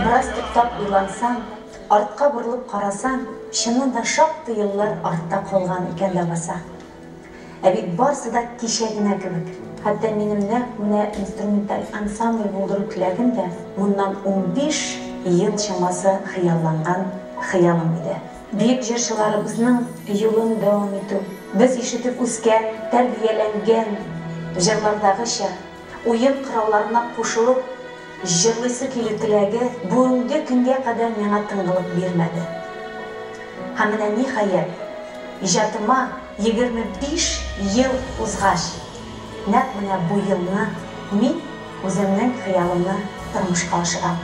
Бераз туктап уйлансаң, артка борылып карасаң, чыннан да шактый еллар артта калган икән ләбаса. Ә бит барсы да кичә генә кебек. Хәтта минем нәкъ менә инструменталь ансамбль булдыру теләгем дә моннан 15 ел чамасы хыялланган хыялым иде. Бөек җырчыларыбызның юлын дәвам итү, без ишетеп үскән, тәрбияләнгән җырлардагыча, уен коралларына кушылып җырлыйсы килү теләге бүгенге көнгә кадәр миңа тынгылык бирмәде. Һәм менә ниһаять, иҗатыма 25 ел узгач, нәкъ менә бу елны мин үземнең хыялымны тормышка ашырам.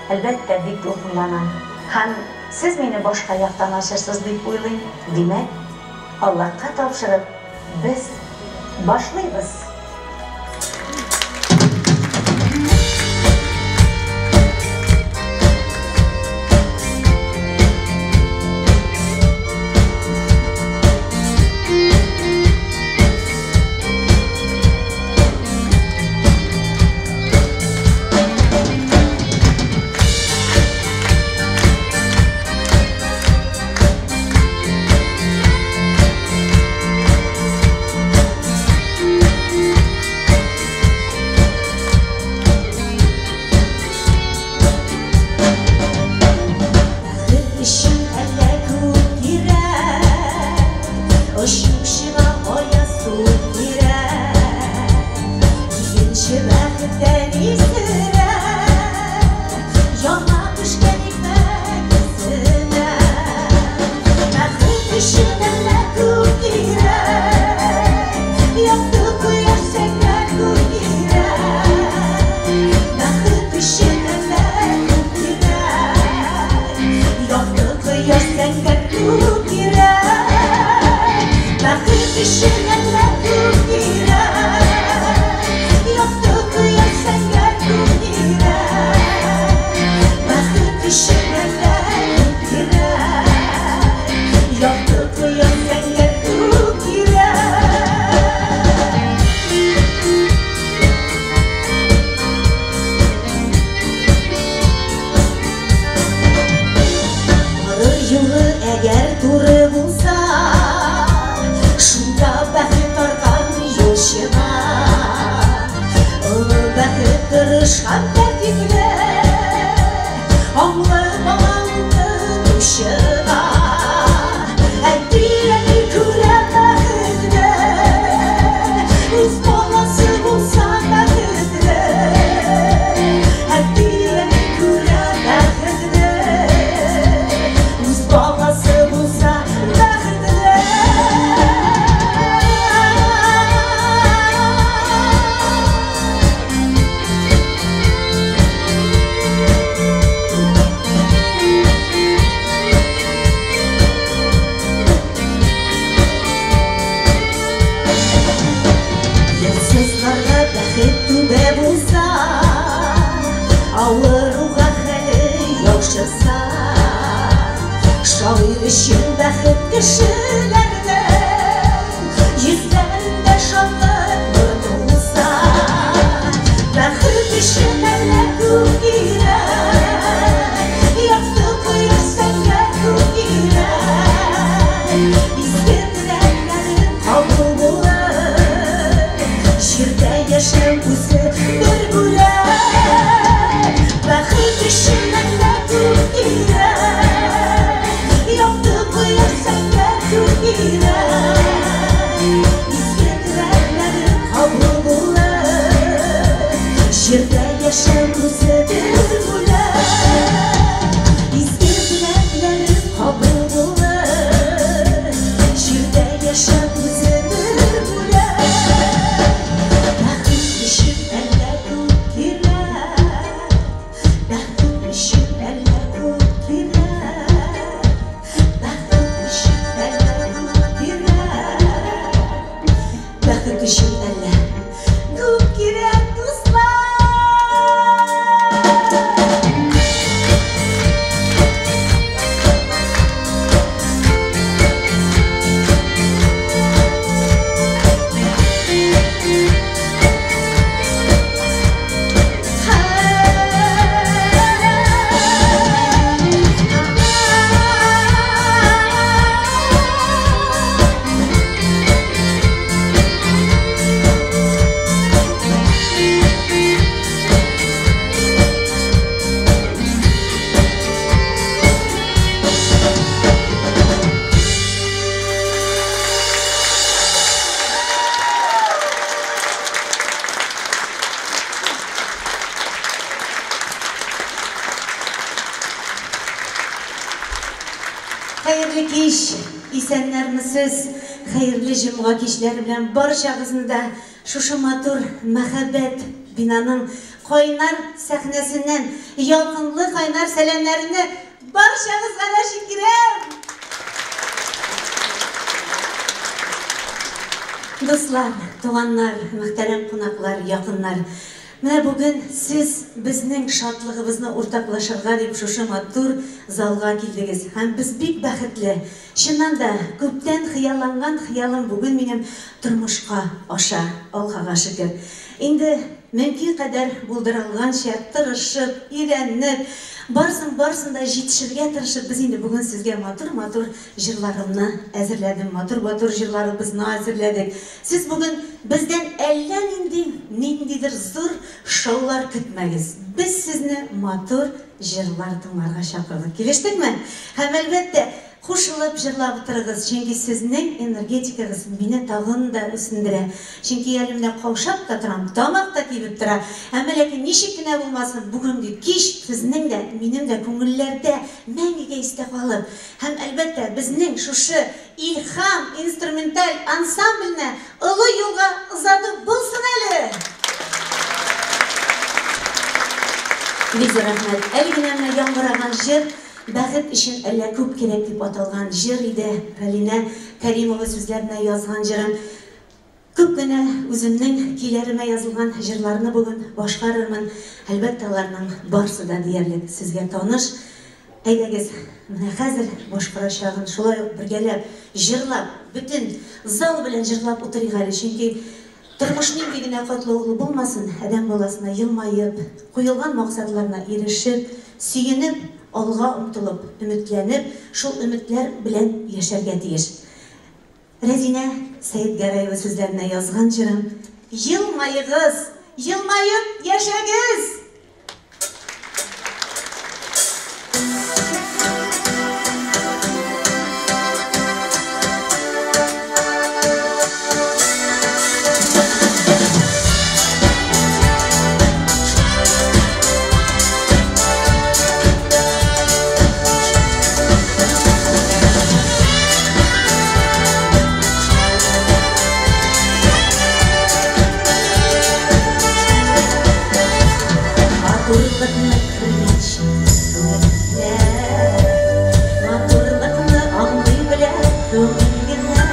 Әлбәттә, бик дулкынланам. Һәм сез мине башка яктан ачырсыз дип уйлыйм. Димәк, Аллаһка тапшырып, без башлыйбыз. Хәерле кич, исәннәрмесез? Хәерле җомга кичләре белән барчагызны да шушы матур мәхәббәт бинаның кайнар сәхнәсеннән ялкынлы кайнар сәламнәрне барчагызга да җиткерәм! Дуслар, туганнар, мөхтәрәм кунаклар, якыннар! Менә бүген сез безнең шатлыгыбызны уртаклашырга дип шушы матур залга килдегез. Һәм без бик бәхетле. Чыннан да, күптән хыялланган хыялым бүген минем тормышка аша, Аллага шөкер. Инде мөмкин кадәр булдырылганча тырышып, өйрәнеп, барысын-барысын да җитешергә тырышып, без инде бүген сезгә матур-матур җырларымны әзерләдем, матур-матур җырларыбызны әзерләдек. Сез бүген бездән әллә нинди, ниндидер зур шоулар көтмәгез. Без сезне матур җырлар тыңларга чакырдык. Килештекме? Һәм, әлбәттә, кушылып җырлап утырыгыз, чөнки сезнең энергетикагыз мине тагын да үсендерә. Чөнки әле менә каушап та торам, тамак та кибеп тора. Әмма ләкин ничек кенә булмасын, бүгенге кич сезнең дә, минем дә күңелләрдә мәңгегә истә калып, һәм, әлбәттә, безнең шушы Илһам инструменталь ансамбленә олы юлга озату булсын әле! Бик зур рәхмәт. Әле генә менә яңгыраган җыр Бәхет өчен әллә күп кирәк дип аталган җыр иде. Ралинә Кәримова сүзләренә язган җырым. Күп кенә үземнең көйләремә язылган җырларны бүген башкарырмын. Әлбәттә, аларның барсы да диярлек сезгә таныш. Әйдәгез, менә хәзер башкарачагын шулай ук бергәләп җырлап, бөтен зал белән җырлап утырыйк әле, чөнки тормыш нинди генә катлаулы булмасын, адәм баласына елмаеп, куелган максатларына ирешеп, сөенеп, алга омтылып, өметләнеп, шул өметләр белән яшәргә тиеш. Рәзинә Сәетгәрәева сүзләренә язган җырым Елмаегыз, елмаеп яшәгез! Матурлыкны күргәч күңелдә, матурлыкны аңлый белә күңел генә.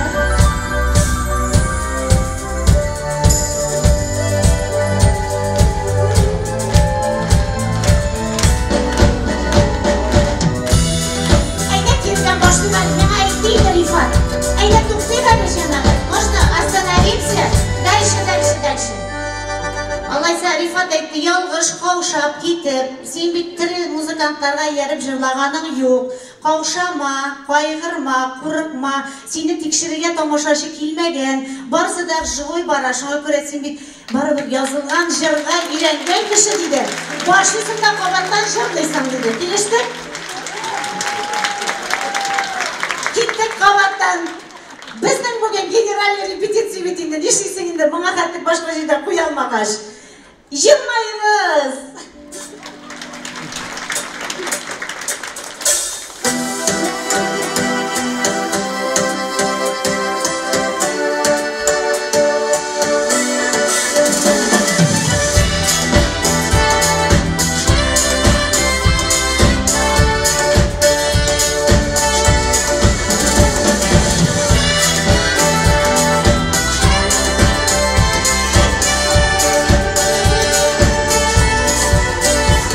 Әйдә кирдән башлыйм әле, миңа әйтте инде Рифат. Әйдә туктыйк әле, җәмәгать. Можно остановимся? Дальше, дальше, дальше. Алайса Рифат әйтте, ялгыш каушап китеп, син бит тере музыкантларга ияреп җырлаганың юк. Каушама, кайгырма, курыкма, сине тикшерергә тамашачы килмәгән. Барысы да живой бара, шуңа күрә син бит барыбер язылган җырга өйрәнгән кеше, диде. Башлыйсың да кабаттан җырлыйсың, диде. Килештек? Киттек кабаттан. Безнең бүген генеральный репетиция бит инде. Нишлисең инде, моңа хәтле башка җирдә куя алмагач. Елмаегыз!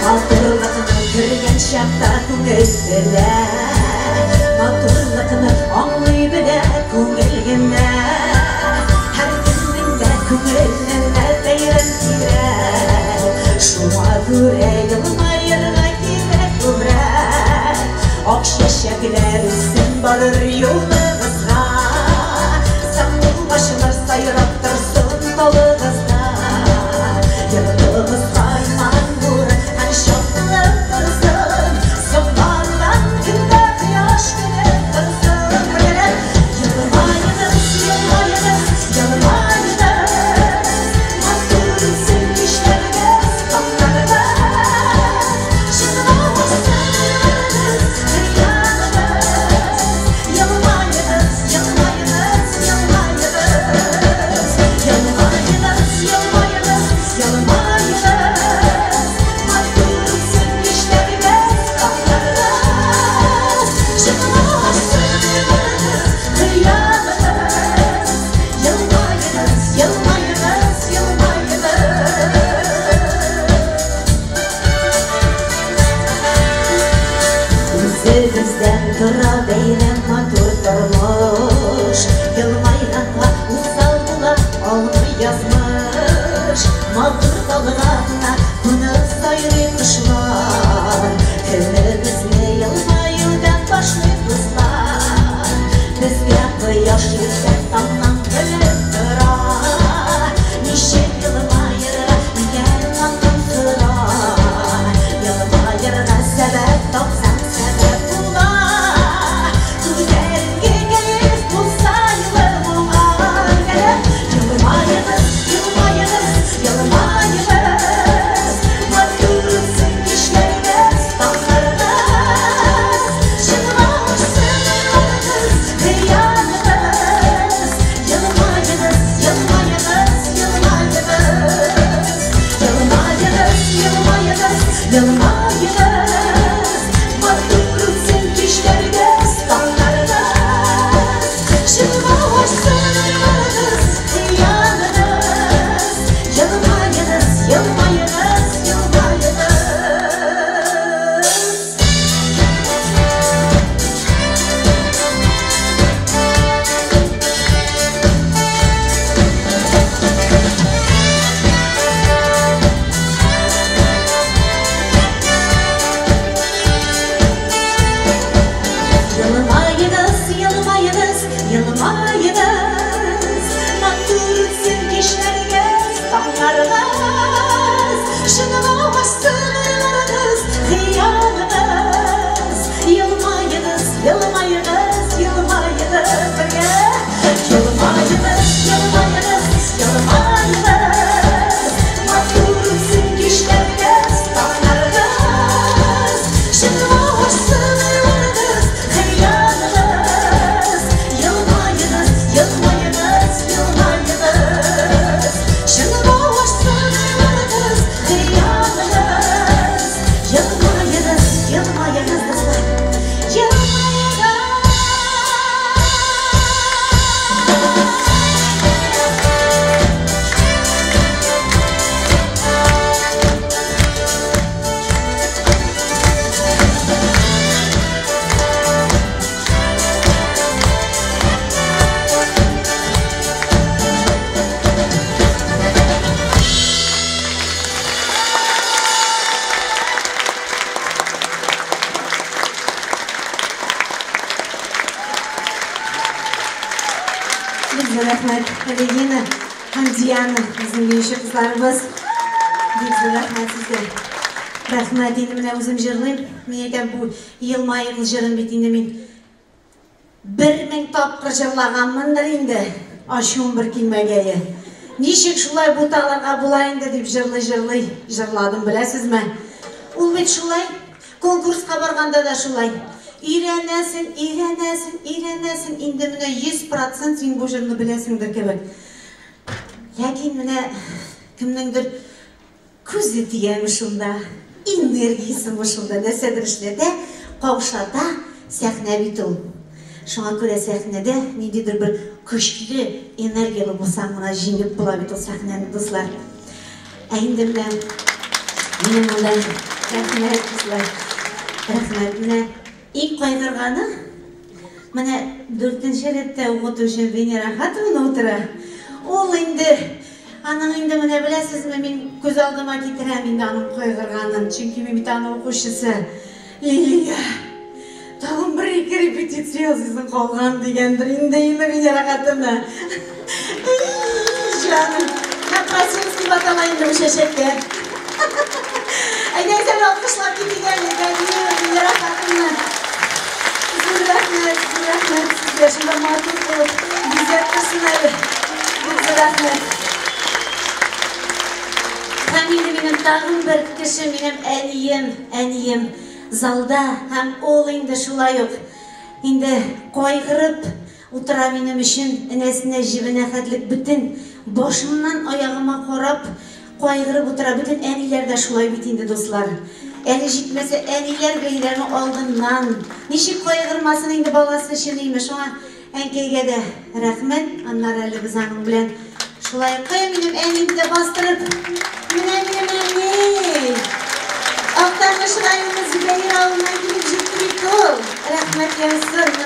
Матурлыкны күргән чакта күңел белә, матурлыкны аңлый белә күңел генә. Һәркемнең дә күңеленә бәйрәм кирәк, шуңа күрә елмаерга кирәк күбрәк. Ак чәчәкләр үссен барыр юлыгызга, сандугачлар сайрап торсын талыгызда. Йортыгызга иман нуры һәм шатлык торсын, соңланган көндә кояш көлеп торсын. Бергәләп! Көлүдән тора бәйрәм матур тормыш. Елмайганга усал була алмый язмыш. Матур талгатта кунып сайрый кошлар. Көнебезне елмаюдан башлыйк, дуслар. Безгә кояш иртә таңнан көлеп тора. Ничек елмаерга икән аннан сора. Елмаерга сәбәп тапсаң, сәбәп була. Күтәренке кәеф булса елмауга кәрәк. Елмаегыз, елмаегыз, елмаегыз. Матур үтсен кичләрегез, таңнарыгыз. Чынга ашсын уйларыгыз, хыялыгыз. Елмаегыз, елмаегыз, елмаегыз. Елмаегыз, елмаегыз, елмаегыз. Матур үтсен кичләрегез, таңнарыгыз. Чынга ашсын уйларыгыз, хыялыгыз. Елмаегыз, елмаегыз, елмаегыз. Елмаегыз, елмаегыз, елмаегыз. Матур үтсен кичләрегез, таңнарыгыз. Чынга ашсын уйларыгыз, хыялыгыз. Елмаегыз, елмаегыз, елмаегыз бергә. Елмаегыз, елмаегыз, елмаегыз. Матур үтсен кичләрегез, таңнарыгыз. Чынга ашсын уйларыгыз, хыялыгыз. Елмаегыз, елмаегыз, елмаегыз. Чынга ашсын уйларыгыз, хыялыгыз. Елмаегыз, елмаегыз, дуслар. Елмаегыз. Бик зур рәхмәт, Регина һәм Диана, безнең биюче кызларыбыз. Бик зур рәхмәт сезгә. Рәхмәт, инде менә үзем җырлыйм. Мин әйтәм, бу елмаегыз җырын бит инде мин 1000 тапкыр җырлаганмындыр инде. Ачуым бер килмәгәе. Ничек шулай буталырга була инде дип җырлый-җырлый җырладым, беләсезме? Ул бит шулай, конкурска барганда да шулай. Өйрәнәсең, өйрәнәсең, өйрәнәсең, инде менә 100% син бу җырны беләсеңдер кебек. Ләкин менә кемнеңдер күзе тияме шунда, энергиясе шунда, нәрсәдер эшләтә, каушата, сәхнә бит ул. Шуңа күрә сәхнәдә ниндидер бер көчле энергияле булсаң гына җиңеп була бит ул сәхнәне, дуслар. Ә инде менә минем монда рәхмәт, дуслар. Рәхмәт. Менә иң кайгырганы менә дүртенче рәттә укытучы Венера Хатовна утыра. Ул инде аның инде менә беләсезме, мин күз алдыма китерәм инде аның кайгырганын, чөнки мин бит аның укучысы. Лилия, тагын бер ике репетиция ясыйсың калган дигәндер инде инде Венера Хатовна. Җаным, Напросинский дип атала инде бу чәчәккә. Әйдәгез әле алкышлап китик әле Венера Хатовна. Зур рәхмәт, зур рәхмәт сезгә, шунда матур булып бизәп торсын әле. Бик зур рәхмәт. Һәм инде минем тагын бер кеше, минем әнием, әнием залда, һәм ул инде шулай ук инде кайгырып утыра минем өчен, энәсенә җебенә хәтлек бөтен башымнан аягыма карап кайгырып утыра. Бөтен әниләр дә шулай бит инде, дуслар. Әле җитмәсә әниләр бәйрәме алдыннан ничек кайгырмасын инде баласы өчен, име? Шуңа әнкәйгә дә рәхмәт. Аннары әле без аның белән шулай кая минем әниемне дә бастырып, менә минем әни. Актаныш районы Зөбәер авылыннан килеп җитте бит ул. Рәхмәт.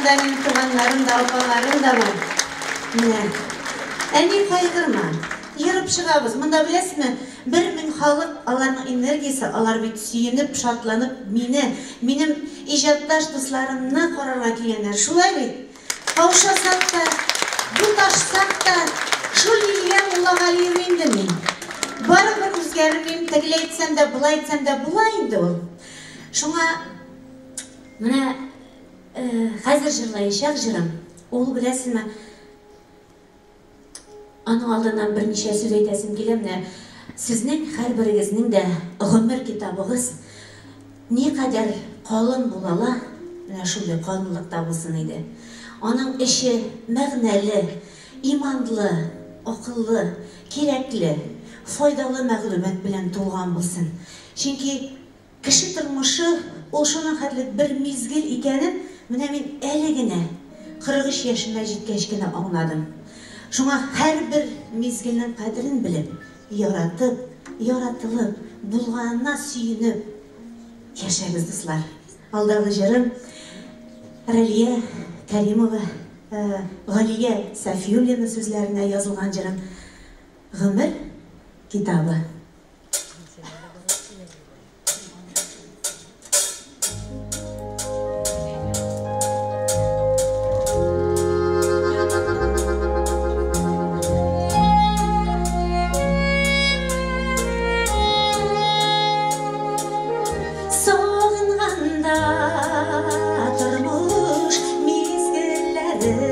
Монда минем туганнарым да, апаларым да бар. Менә. Әни, кайгырма. Ерып чыгабыз. Монда беләсезме, 1000 халык, аларның энергиясе, алар бит сөенеп, шатланып мине, минем иҗатташ дусларымны карарга килгәннәр. Шулай бит? Каушасак та, буташсак та, шул Лилия Муллагалиева инде мин. Барыбер үзгәрмим, тегеләй әйтсәм дә, болай әйтсәм дә була инде ул. Шуңа менә хәзер җырлаячак җырым, ул беләсезме, аның алдыннан берничә сүз әйтәсем килә. Менә сезнең һәрберегезнең дә гомер китабыгыз никадәр калын була ала, менә шундый калынлыкта булсын иде. Аның эче мәгънәле, иманлы, акыллы, кирәкле, файдалы мәгълүмат белән тулган булсын. Чөнки кеше тормышы ул шуның хәтле бер мизгел икәнен менә мин әле генә 43 яшемә җиткәч кенә аңладым. Шуңа һәрбер мизгелнең кадерен белеп, яратып, яратылып, булганына сөенеп яшәгез, дуслар. Алдагы җырым Ралия Каримова, Галия Сафиуллина сүзләренә язылган җырым Гомер китабы. Сагынганда тормыш мизгелләрен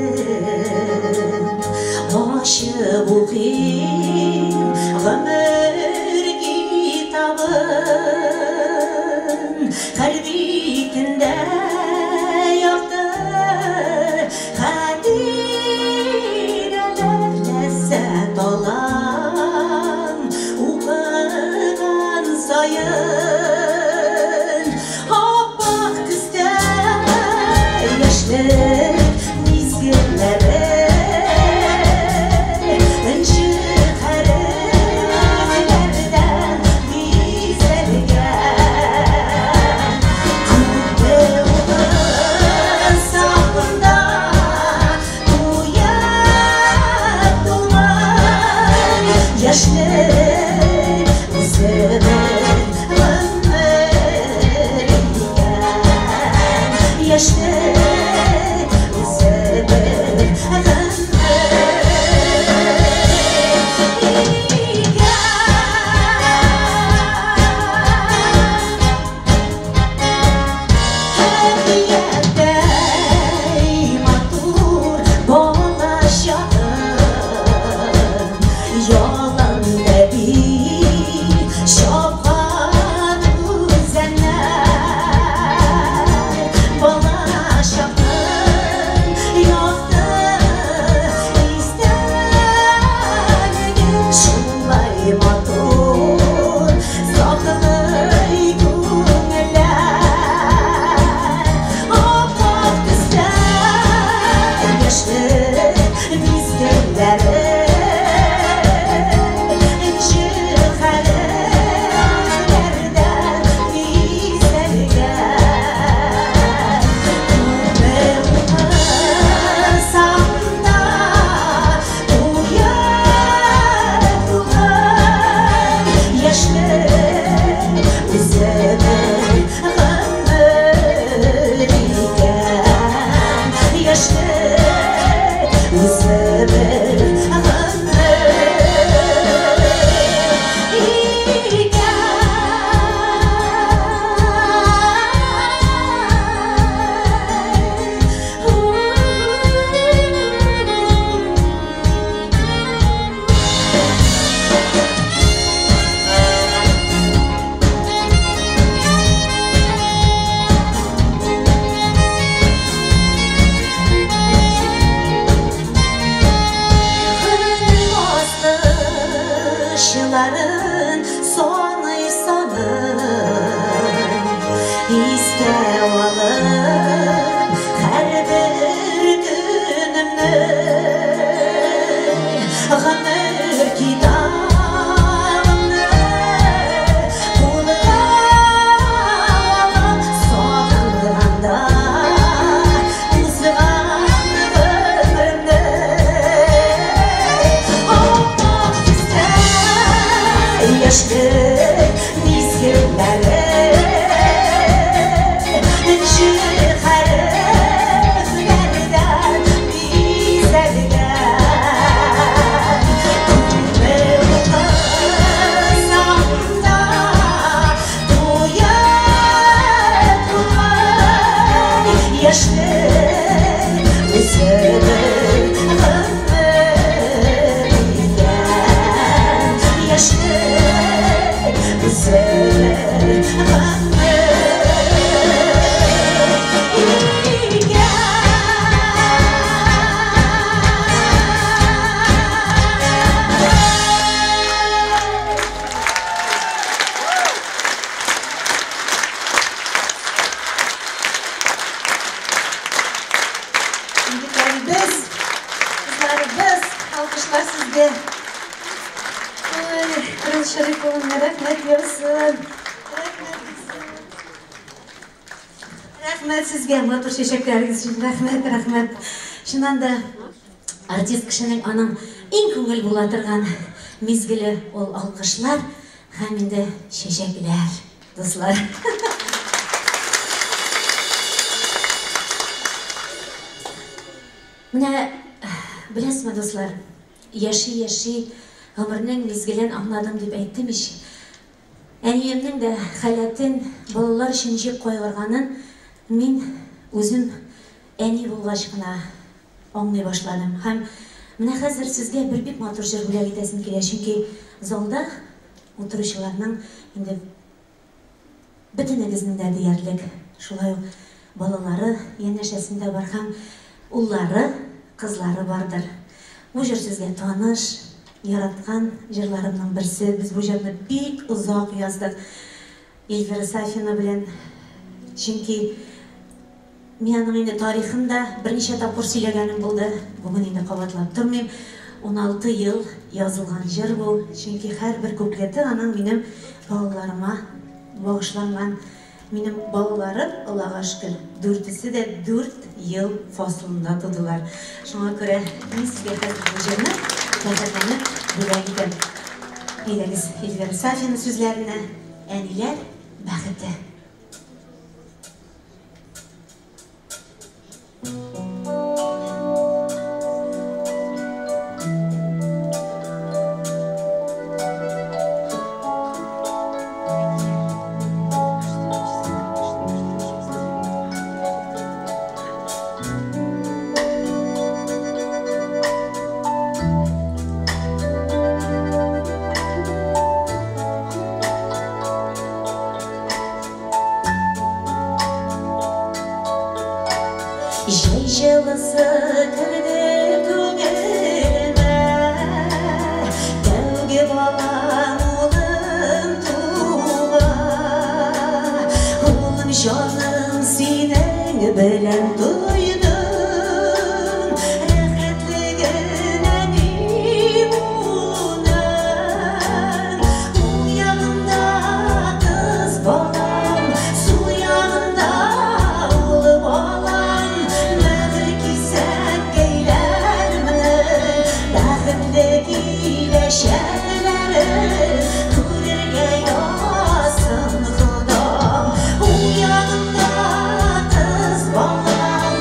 ачып укыйм гомер китабын. Һәр битендә якты хатирәләр, ләззәт алам укыган саен. Аппак төстә яшьлек мизгелләре, энҗе хәрефләрдән бизәлгән. Күпме укысам да туеп булмый, яшьлек үзе бер Яшьлек мизгелләре Энҗе хәрефләрдән бизәлгән. Күпме укысам да туеп булмый, яшьлек үзе бер гомер икән. Яшьлек үзе бер гомер икән. Егетләребез, кызларыбыз, алкышлар сезгә. Ой, Рус Шариповна, рәхмәт яусын. Рәхмәт. Рәхмәт сезгә, матур чәчәкләрегез өчен. Рәхмәт, рәхмәт. Чыннан да артист кешенең аның иң күңел була торган мизгеле ул алкышлар һәм инде чәчәкләр, дуслар. Менә беләсезме, дуслар, яши-яши гомернең мизгелен аңладым дип әйттем ич. Әниемнең дә халәтен, балалар өчен ничек кайгырганын мин үзем әни булгач кына аңлый башладым. Һәм менә хәзер сезгә бер бик матур җыр бүләк итәсем килә, чөнки залда утыручыларның инде бөтенегезнең дә диярлек шулай ук балалары янәшәсендә бар һәм уллары, кызлары бардыр. Бу җыр сезгә таныш, яраткан җырларымның берсе. Без бу җырны бик озак яздык Эльвира Сафина белән. Чөнки мин аның инде тарихын да берничә тапкыр сөйләгәнем булды. Бүген инде кабатлап тормыйм. 16 ел язылган җыр бу. Чөнки һәрбер куплеты аның минем балаларыма багышланган. Минем балаларым, Аллага шөкер, дүртесе дә 4 ел фасылында тудылар. Шуңа күрә мин сезгә хәзер бу җырны рәхәтләнеп бүләк итәм. Әйдәгез, Эльвира Сафина сүзләренә Әниләр бәхете. Җәй җылысы керде күңелемә, тәүге балам улым туа. Улым җаным, синең белән туйдым, рәхәтлеген әни булуның. Уң ягымда кыз балам, сул ягымда ул балам. Мәгър кисәккәйләремнең бәхетле киләчәкләрен күрергә язсын Ходам. Уң ягымда кыз балам,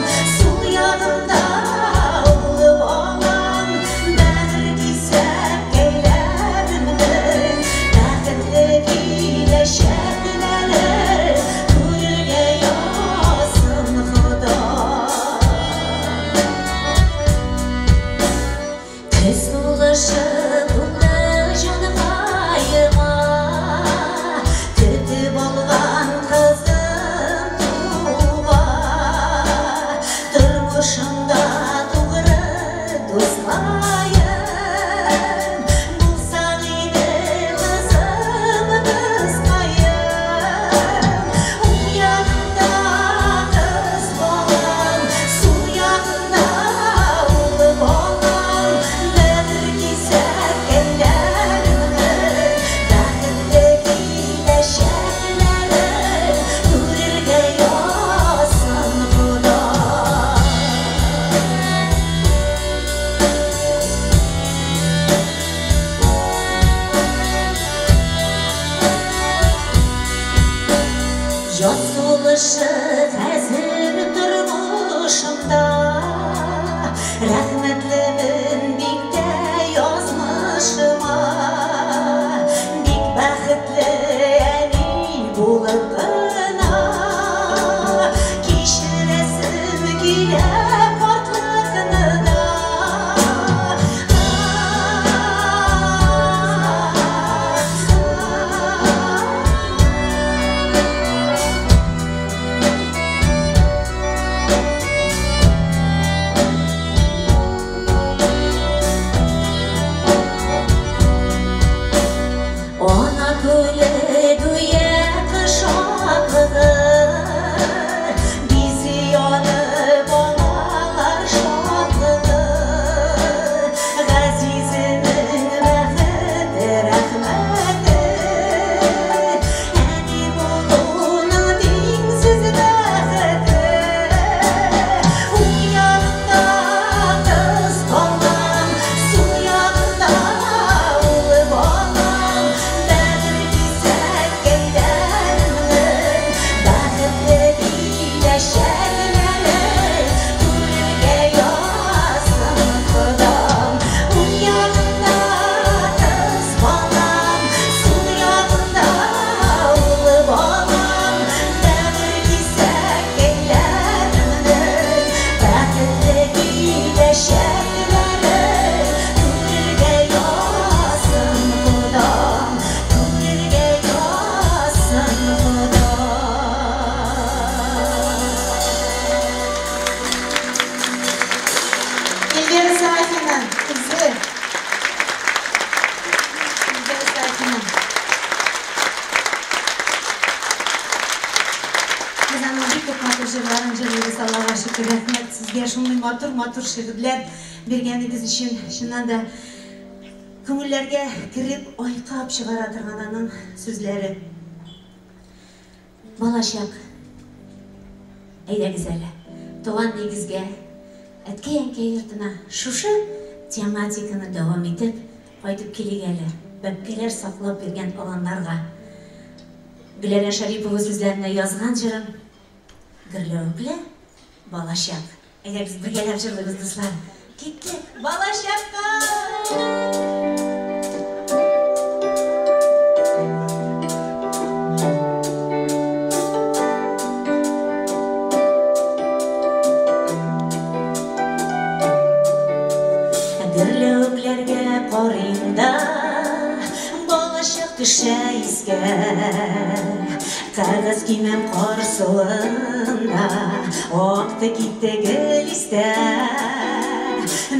Яз сулышы хәзер тормышымда. Рәхмәтлемен бик тә язмышыма. Бик бәхетле әни булып кына. Кичерәсем килә картлыкны да. Ана күле гүя кыш шатлыгы, бизи аны балалар шатлыгы. Газизенең бәхете, рәхмәте, әни булуның тиңсез бәхете. Уң ягында кыз балам, сул ягында ул балам. Бәгырь кисәккәйләремнең бәхетле киләчәкләрен күрергә язсын Ходам. Уң ягында кыз балам, сул ягында ул балам. Бәгырь кисәккәйләремнең бәхетле киләчәкләрен күрергә язсын Ходам, күрергә язсын Ходам. Эльвира Сафина, үзе. Эльвира Сафина. Без аның бик күп матур җырларын җырлыйбыз, Аллага шөкер. Рәхмәт сезгә шундый матур-матур шигырьләр биргәнегез өчен. Чыннан да күңелләргә кереп айкап чыгара торган аның сүзләре. Балачак. Әйдәгез әле, туган нигезгә, әткәй-әнкәй йортына шушы тематиканы дәвам итеп кайтып килик әле. Бәбкәләр саклап биргән аланнарга. Гөләрә Шәрипова сүзләренә язган җырым Гөрләвекле балачак. Әйдәгез бергәләп җырлыйбыз, дуслар. Киттек балачакка! Гөрләвекләргә карыйм да, балачак төшә искә. Кәгазь кимәм кар суында, акты китте гел истә.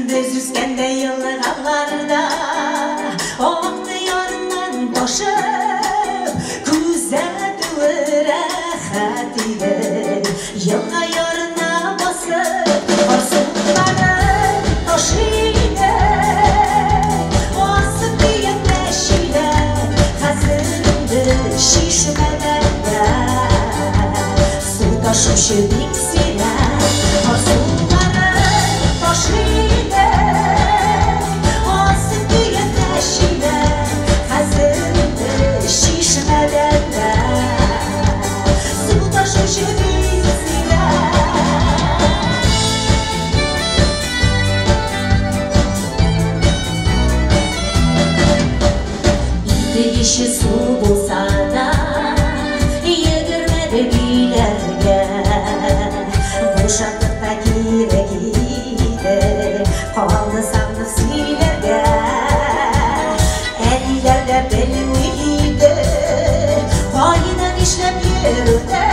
Без үскәндә елгаларда, акты ярыннан ташып, күзәтүе рәхәт иде. Елга ярына басып, кар сулары ташый иде. Асып көянтә чиләк, хәзер инде чишмәләрдә су ташучы бик сирәк. Кар сулары ташый иде. Асып көянтә чиләк, хәзер инде чишмәләрдә су ташучы бик сирәк. Итек эче су булса да, йөгермәдек өйләргә. Бу шатлык та кирәк иде, калды сагынып сөйләргә. Әниләр дә белми иде, кайда нишләп йөрүдә.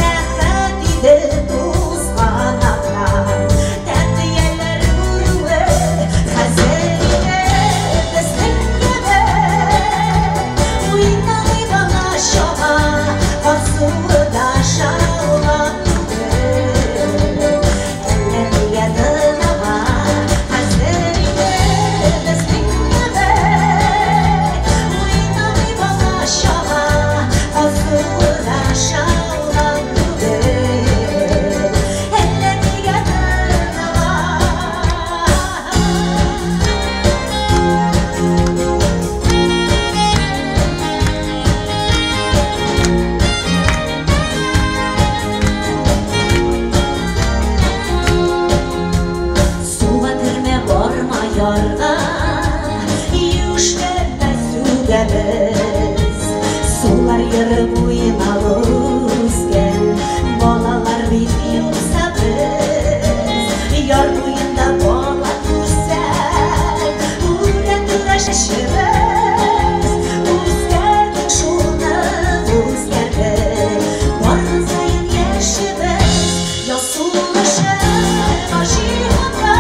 Рәхәт иде тузганактан тәтияләр күрүе. Хәзер инде безнең кебек уйнаган Кычкырып уйнап үскән балалар бит юкса без. Яр буенда бала күрсәк, үрә тора чәчебез. Үзгәрдек шуны, үзгәрдек, барган саен яшебез. Яз сулышы җиһанда,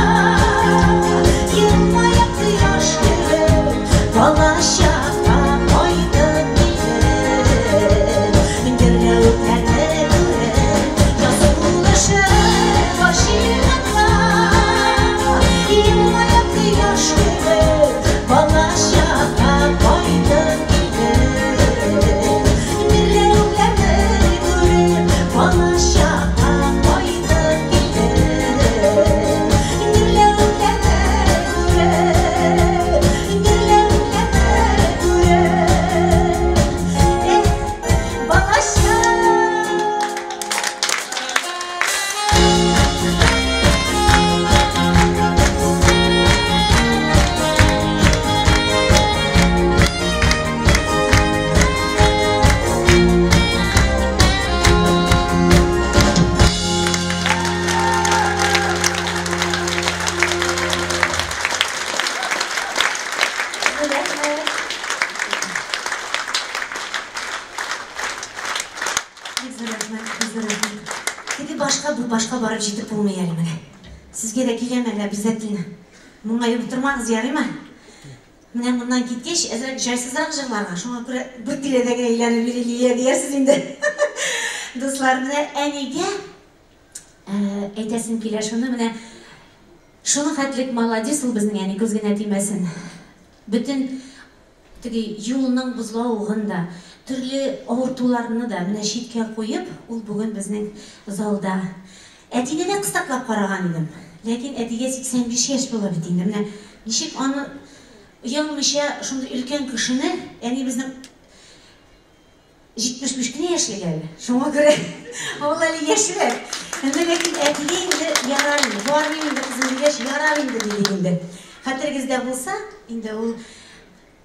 елмая кояш кебек, балачакка кайтып килдем. Гөрләвекләрне күреп, яз сулышы җиһанда, елмая кояш кебек, балачакка кайтып килдем. Гөрләвекләрне күреп, балачакка кайтып килдем. Гөрләвекләрне күреп, гөрләвекләрне күреп, эх, балачак. Рәхмәт. Бик зур рәхмәт, бик зур рәхмәт. Теге башка, бу башка барып җитеп булмый әле менә. Сезгә дә киләм әле обязательно. Моңаеп утырмагыз, ярыймы? Менә моннан киткәч, әзрәк җайсызрак җырларга, шуңа күрә бер тирәдә генә әйләнеп йөри Лилия диярсез инде. Дуслар, менә әнигә әйтәсем килә шуны, менә шуның хәтлек молодец ул безнең әни, күз генә тимәсен. Бөтен теге юлның бозлавыгын да, төрле авыртуларны да менә читкә куеп, ул бүген безнең залда. Әтине дә кыстаклап караган идем. Ләкин әтигә 85 яшь була бит инде. Менә ничек аны оялмыйча шундый өлкән кешене, әни безнең 75 кенә яшьлек әле. Шуңа күрә ул әле яшьрәк. Әмма ләкин әтигә инде ярар инде, бармыйм инде кызым дигәч, ярар инде дидек инде. Хәтерегездә булса, инде ул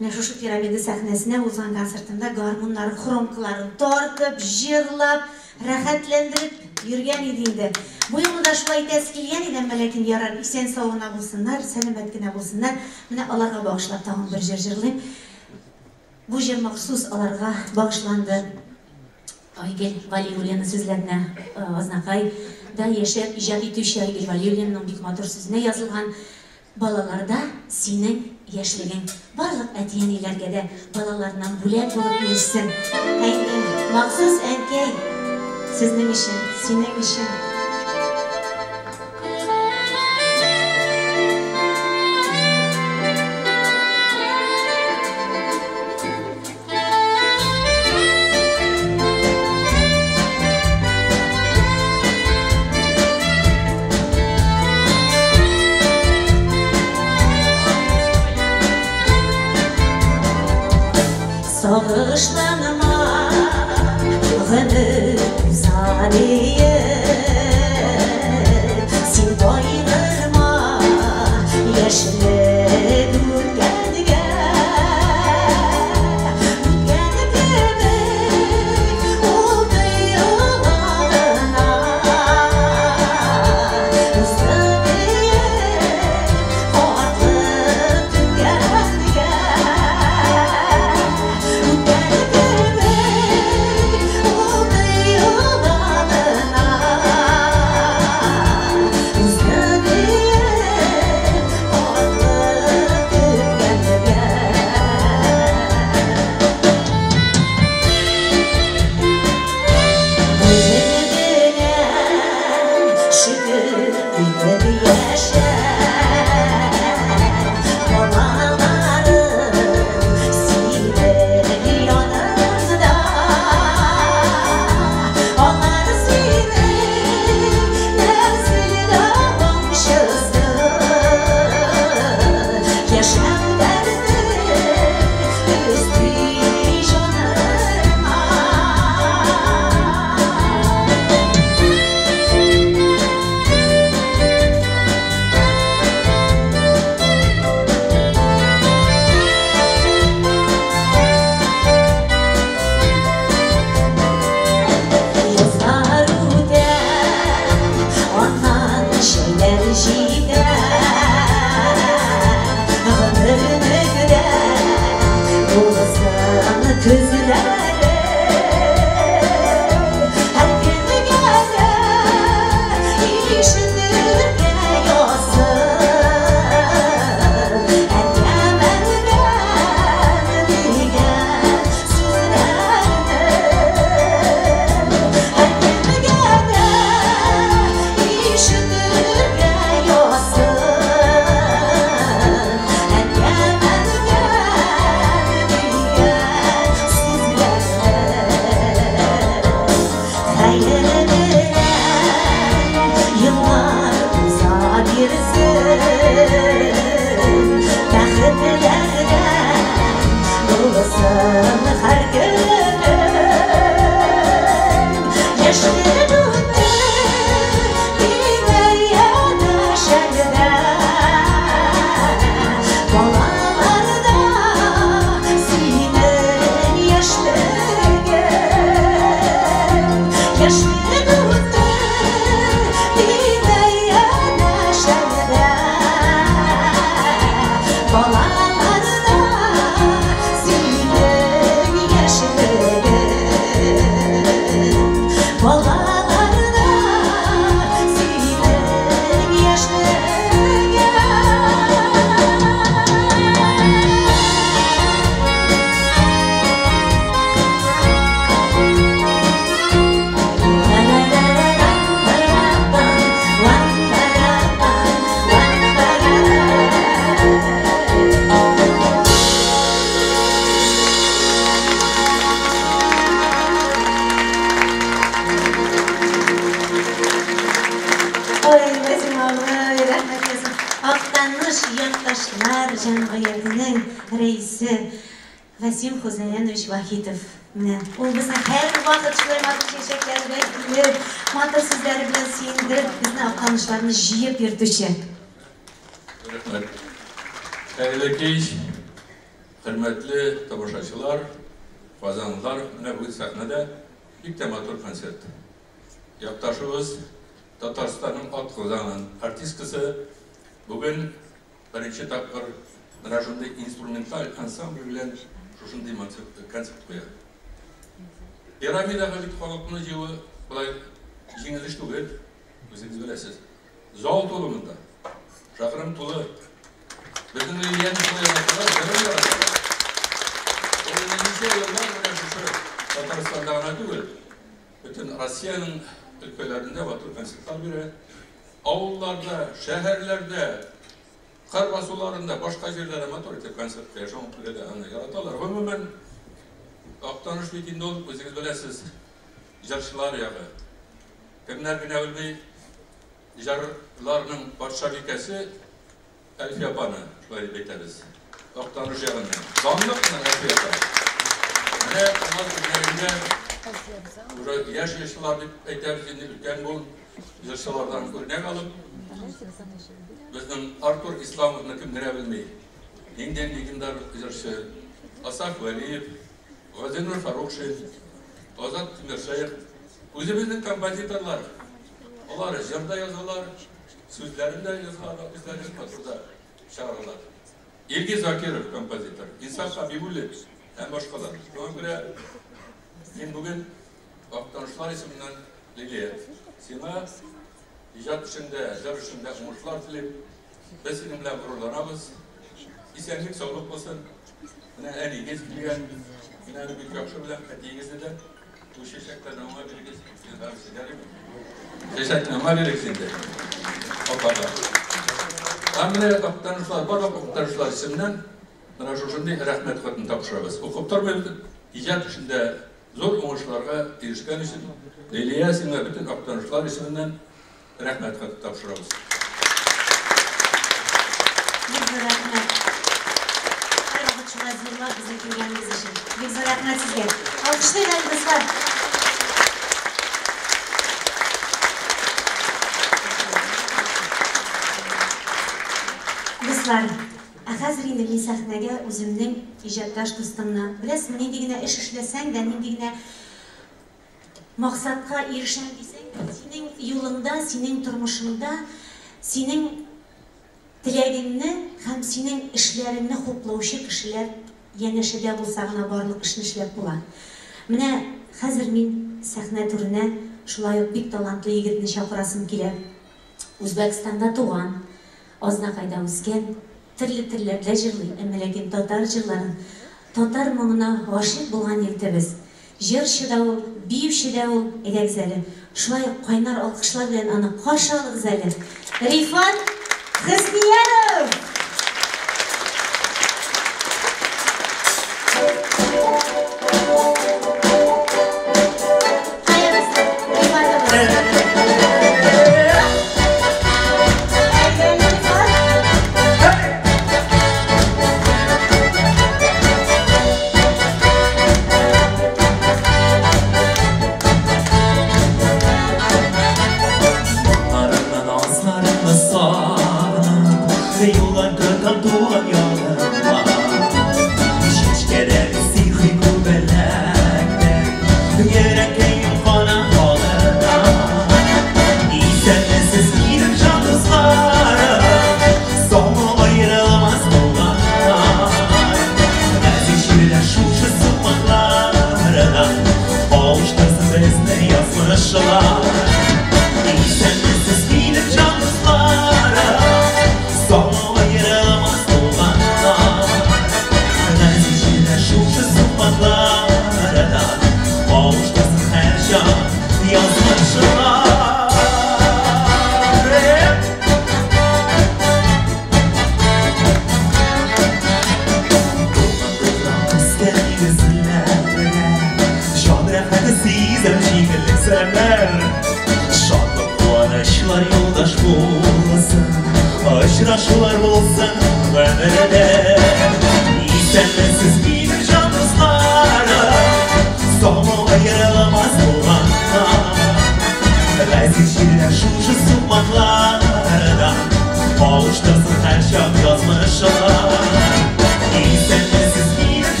менә шушы пирамида сәхнәсенә узган концертында гармуннарын, хромкаларын тартып, җырлап, рәхәтләндереп йөргән иде инде. Бу юлы да шулай итәсе килгән иде, әмма ләкин ярар, исән-сау гына булсыннар, сәламәт кенә булсыннар. Менә аларга багышлап тагын бер җыр җырлыйм. Бу җыр махсус аларга багышланды. Айгөл Валиуллина сүзләренә, Азнакайда яшәп иҗат итүче Айгөл Валиуллинаның бик матур сүзенә язылган Балаларда синең яшьлегең. Барлык әти-әниләргә дә балаларыннан бүләк булып ирешсен. Ә инде махсус әнкәй сезнең өчен, синең өчен. Сагышланма, гомер уза диеп, син кайгырма, яшьлек үткәнгә. Үткән кебек ул тоела гына, узды диеп, картлык үткәнгә. Үткән кебек ул тоела гына, узды диеп, картлык. Төзләре һәркемгә дә ишетергә язсын. Әткәм-әнкәм дигән сүзләрне һәркемгә дә ишетергә язсын. Әткәм-әнкәм дигән сүзләрне. Хәер белән еллар уза бирсен, бәхетләрдән булсын һәр көнең. Яшьлек үтте, димә янәшәңдә, балаларда синең яшьлегең. Яшьлек үтте, димә янәшәңдә, балаларда синең яшьлегең. Балаларда синең яшьлегең. Ой, Вәсим абый, рәхмәт сезгә. Актаныш якташлар җәмгыятенең рәисе Вәсим Хузаянович Вахитов. Менә ул безне һәрвакыт шулай матур чәчәкләр белән килеп, матур сүзләре белән сөендереп, безне актанышларны җыеп йөртүче. Рәхмәт. Хәерле кич, хөрмәтле тамашачылар, казанлылар. Менә бүген сәхнәдә бик тә матур концерт. Якташыбыз, Татарстанның атказанган артисткасы бүген беренче тапкыр менә шундый инструменталь ансамбль белән шушындый концерт куя. Пирамидага бит халыкны җыюы болай җиңел эш түгел, үзегез беләсез. Зал тулы монда. Шакрым тулы. Безнең Лилияне шулай яраталар, җырын яраталар. Ул инде ничә еллар менә шушы Татарстанда гына түгел, бөтен Россиянең өлкәләрендә матур концертлар бирә. Авылларда, шәһәрләрдә, кыр басуларында, башка җирләрдә матур итеп концерт куя. Шуңа күрә дә аны яраталар. Гомумән, Актаныш бит инде ул, үзегез беләсез, җырчылар ягы. Кемнәр генә белми, җырларның патшабикәсе Әлфия апаны, шулай дип әйтәбез. Актаныш ягыннан. Данлык кына Әлфия апа. Менә алар үрнәгендә уже яшь җырчылар дип әйтәбез инде, өлкән буын җырчылардан үрнәк алып, безнең Артур Исламовны кем генә белми. Нинди легендар җырчы. Асаф Вәлиев, Газинур Фарукшин, Азат Тимершәех. Үзебезнең композиторлар. Алар җыр да язалар, сүзләрен дә язалар, үзләре матур да чыгаралар. Илгиз Закиров композитор, Инсаф Хабибуллин һәм башкалар. Шуңа күрә мин бүген Актанышлар исеменнән, Лилия, сиңа иҗат эшендә, җыр эшендә уңышлар телим. Без синең белән горурланабыз. Исәнлек, саулык булсын. Менә әниегез килгән. Мин аны бик яхшы беләм, әтиегезне дә. Бу чәчәкләрне аңа бирегез. Чәчәкне аңа бирегез инде. Апага. Һәм менә актанышлар, барлык актанышлар исеменнән менә шушындый рәхмәт хатын тапшырабыз. Укып тормыйбыз, иҗат эшендә зур уңышларга ирешкән өчен Лилия, сиңа бөтен актанышлар исеменнән рәхмәт хаты тапшырабыз. Бик зур рәхмәт. Һәрвакыт шулай зурлап безне килгәнегез өчен. Бик зур рәхмәт сезгә. Алкышлыйк әле, дуслар. Дуслар, ә хәзер инде мин сәхнәгә үземнең иҗатташ дустымны, беләсезме, нинди генә эш эшләсәң дә, нинди генә максатка ирешәм дисәң дә, синең юлыңда, синең тормышыңда, синең теләгеңне һәм синең эшләреңне хуплаучы кешеләр янәшәдә булса гына барлык эшне эшләп була. Менә хәзер мин сәхнә түренә шулай ук бик талантлы егетне чакырасым килә. Үзбәкстанда туган, Азнакайда үскән, төрле телләрдә җырлый, әмма ләкин татар җырларын, татар моңына гашыйк булган егетебез. Җырчы да ул, биюче дә ул, әйдәгез әле, шулай ук кайнар алкышлар белән аны каршы алыгыз әле. Рифат Хөснияров!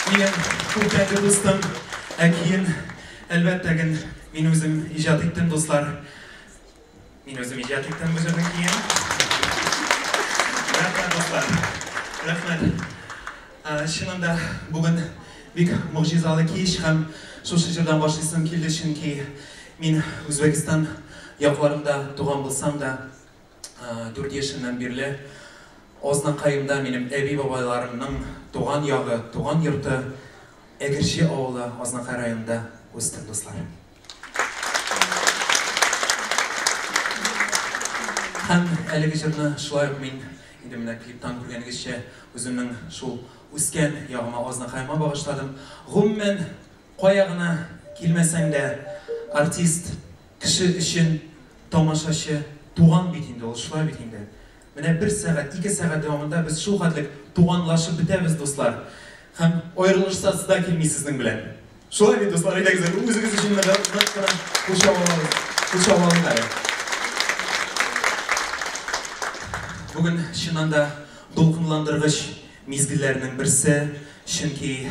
Минем күптәнге дустым Әкиен әлбәттә ген мин үзем иҗат иттем, дуслар. Мин үзем иҗат иттем бу җырның көен. Рәхмәт, дуслар. Рәхмәт. Чыннан да бүген бик могҗизалы кич һәм шушы җырдан башлыйсым килде, чөнки мин Үзбәкстан якларында туган булсам да, 4 яшемнән бирле Азнакаемда минем әби-бабайларымның туган ягы, туган йорты Әгерҗе авылы Азнакай районында үстем, дуслар. Һәм әлеге җырны шулай ук мин инде менә клиптан күргәнегезчә үземнең шул үскән ягыма Азнакаема багышладым. Гомумән, кая гына килмәсәң дә, артист кеше өчен тамашачы туган бит инде ул, шулай бит инде. Менә бер сәгать, ике сәгать дәвамында без шул хәтлек туганлашып бетәбез, дуслар. Һәм аерылышсасы да килми сезнең белән. Шулай бит, дуслар, әйдәгез әле, үзегез өчен нык кына кул чабып алабыз. Кул чабып алыйк әле. Бүген чыннан да дулкынландыргыч мизгелләрнең берсе, чөнки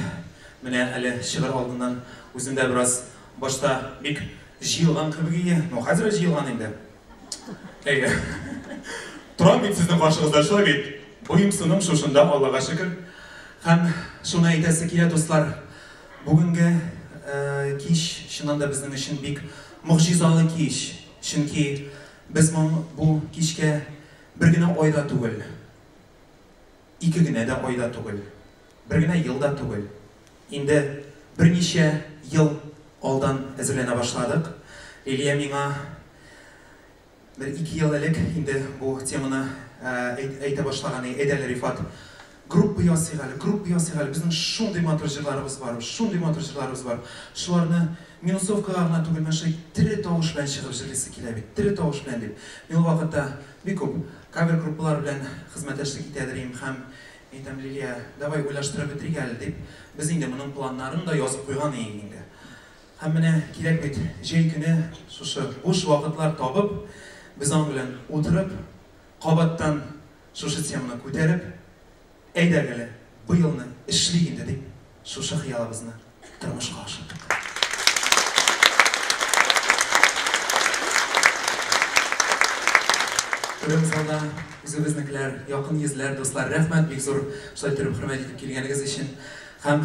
менә әле чыгыр алдыннан үзем дә бераз башта бик җыелган кебек ие, ну хәзер җыелган инде. Әйе. Торам бит сезнең каршыгызда, шулай бит. Буем-сыным шушында, Аллага шөкер. Һәм шуны әйтәсе килә, дуслар, бүгенге кич чыннан да безнең өчен бик могҗизалы кич. Чөнки без бу кичкә бер генә ай да түгел, ике генә дә ай да түгел, бер генә ел да түгел. Инде берничә ел алдан әзерләнә башладык. Лилия миңа бер ике ел элек инде бу теманы әйтә башлаган, әйдә әле, Рифат, группа ясыйк әле, группа ясыйк әле, безнең шундый матур җырларыбыз бар, шундый матур җырларыбыз бар. Шуларны минусовкага гына түгел, менә шулай тере тавыш белән чыгып җырлыйсы килә бит, тере тавыш белән дип. Мин ул вакытта бик күп кавер группалар белән хезмәттәшлек итәдер идем һәм әйтәм, Лилия, давай уйлаштырып бетерик әле дип, без инде моның планнарын да язып куйган идек инде. Һәм менә кирәк бит, җәй көне шушы буш вакытлар табып, без аның белән утырып, кабаттан шушы теманы күтәреп, әйдәгез әле, быелны эшлик инде дип, шушы хыялыбызны тормышка ашырдык. Күрәм залда үзебезнекеләр, якын йөзләр, дуслар, рәхмәт бик зур шулай итеп хөрмәт итеп килгәнегез өчен. Һәм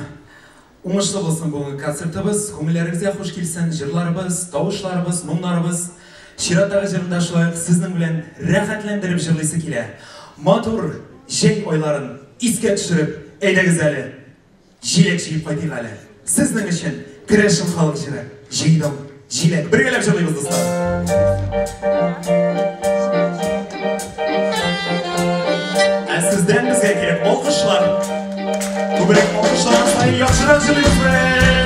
уңышлы булсын бүгенге концертыбыз, күңелләрегезгә хуш килсен, җырларыбыз, тавышларыбыз, моңнарыбыз. Чираттагы җырында шулай ук сезнең белән рәхәтләндереп җырлыйсы килә. Матур җәй айларын искә төшереп, әйдәгез әле, җиләк җыеп кайтыйк әле. Сезнең өчен керәшен халык җыры, җыйдым җиләк. Бергәләп җырлыйбыз, дуслар. Ә сездән безгә кирәк алкышлар. Күбрәк алкышлар саен яхшырак җырлыйбыз без.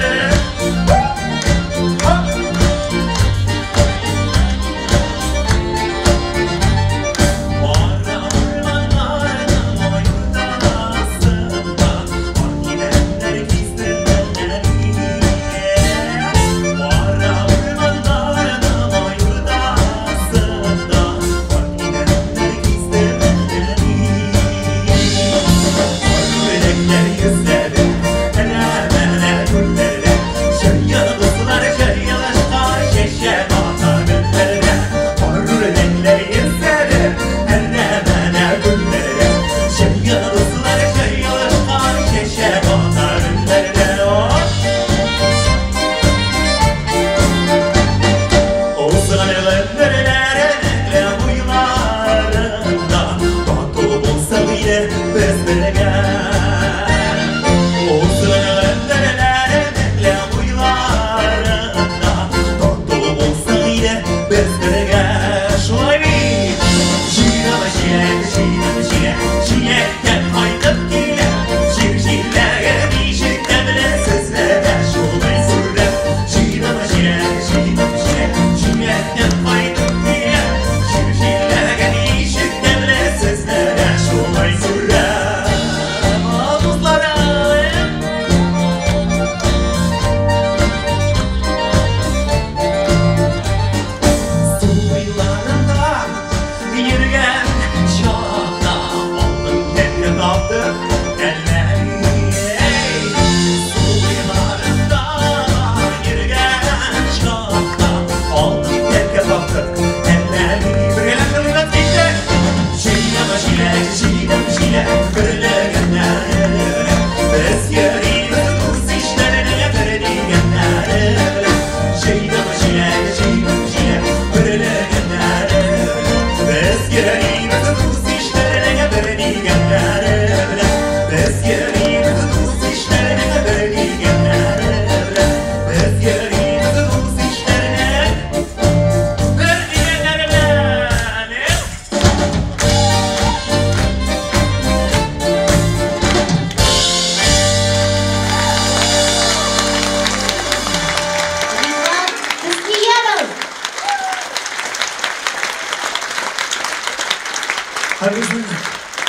Һәм безнең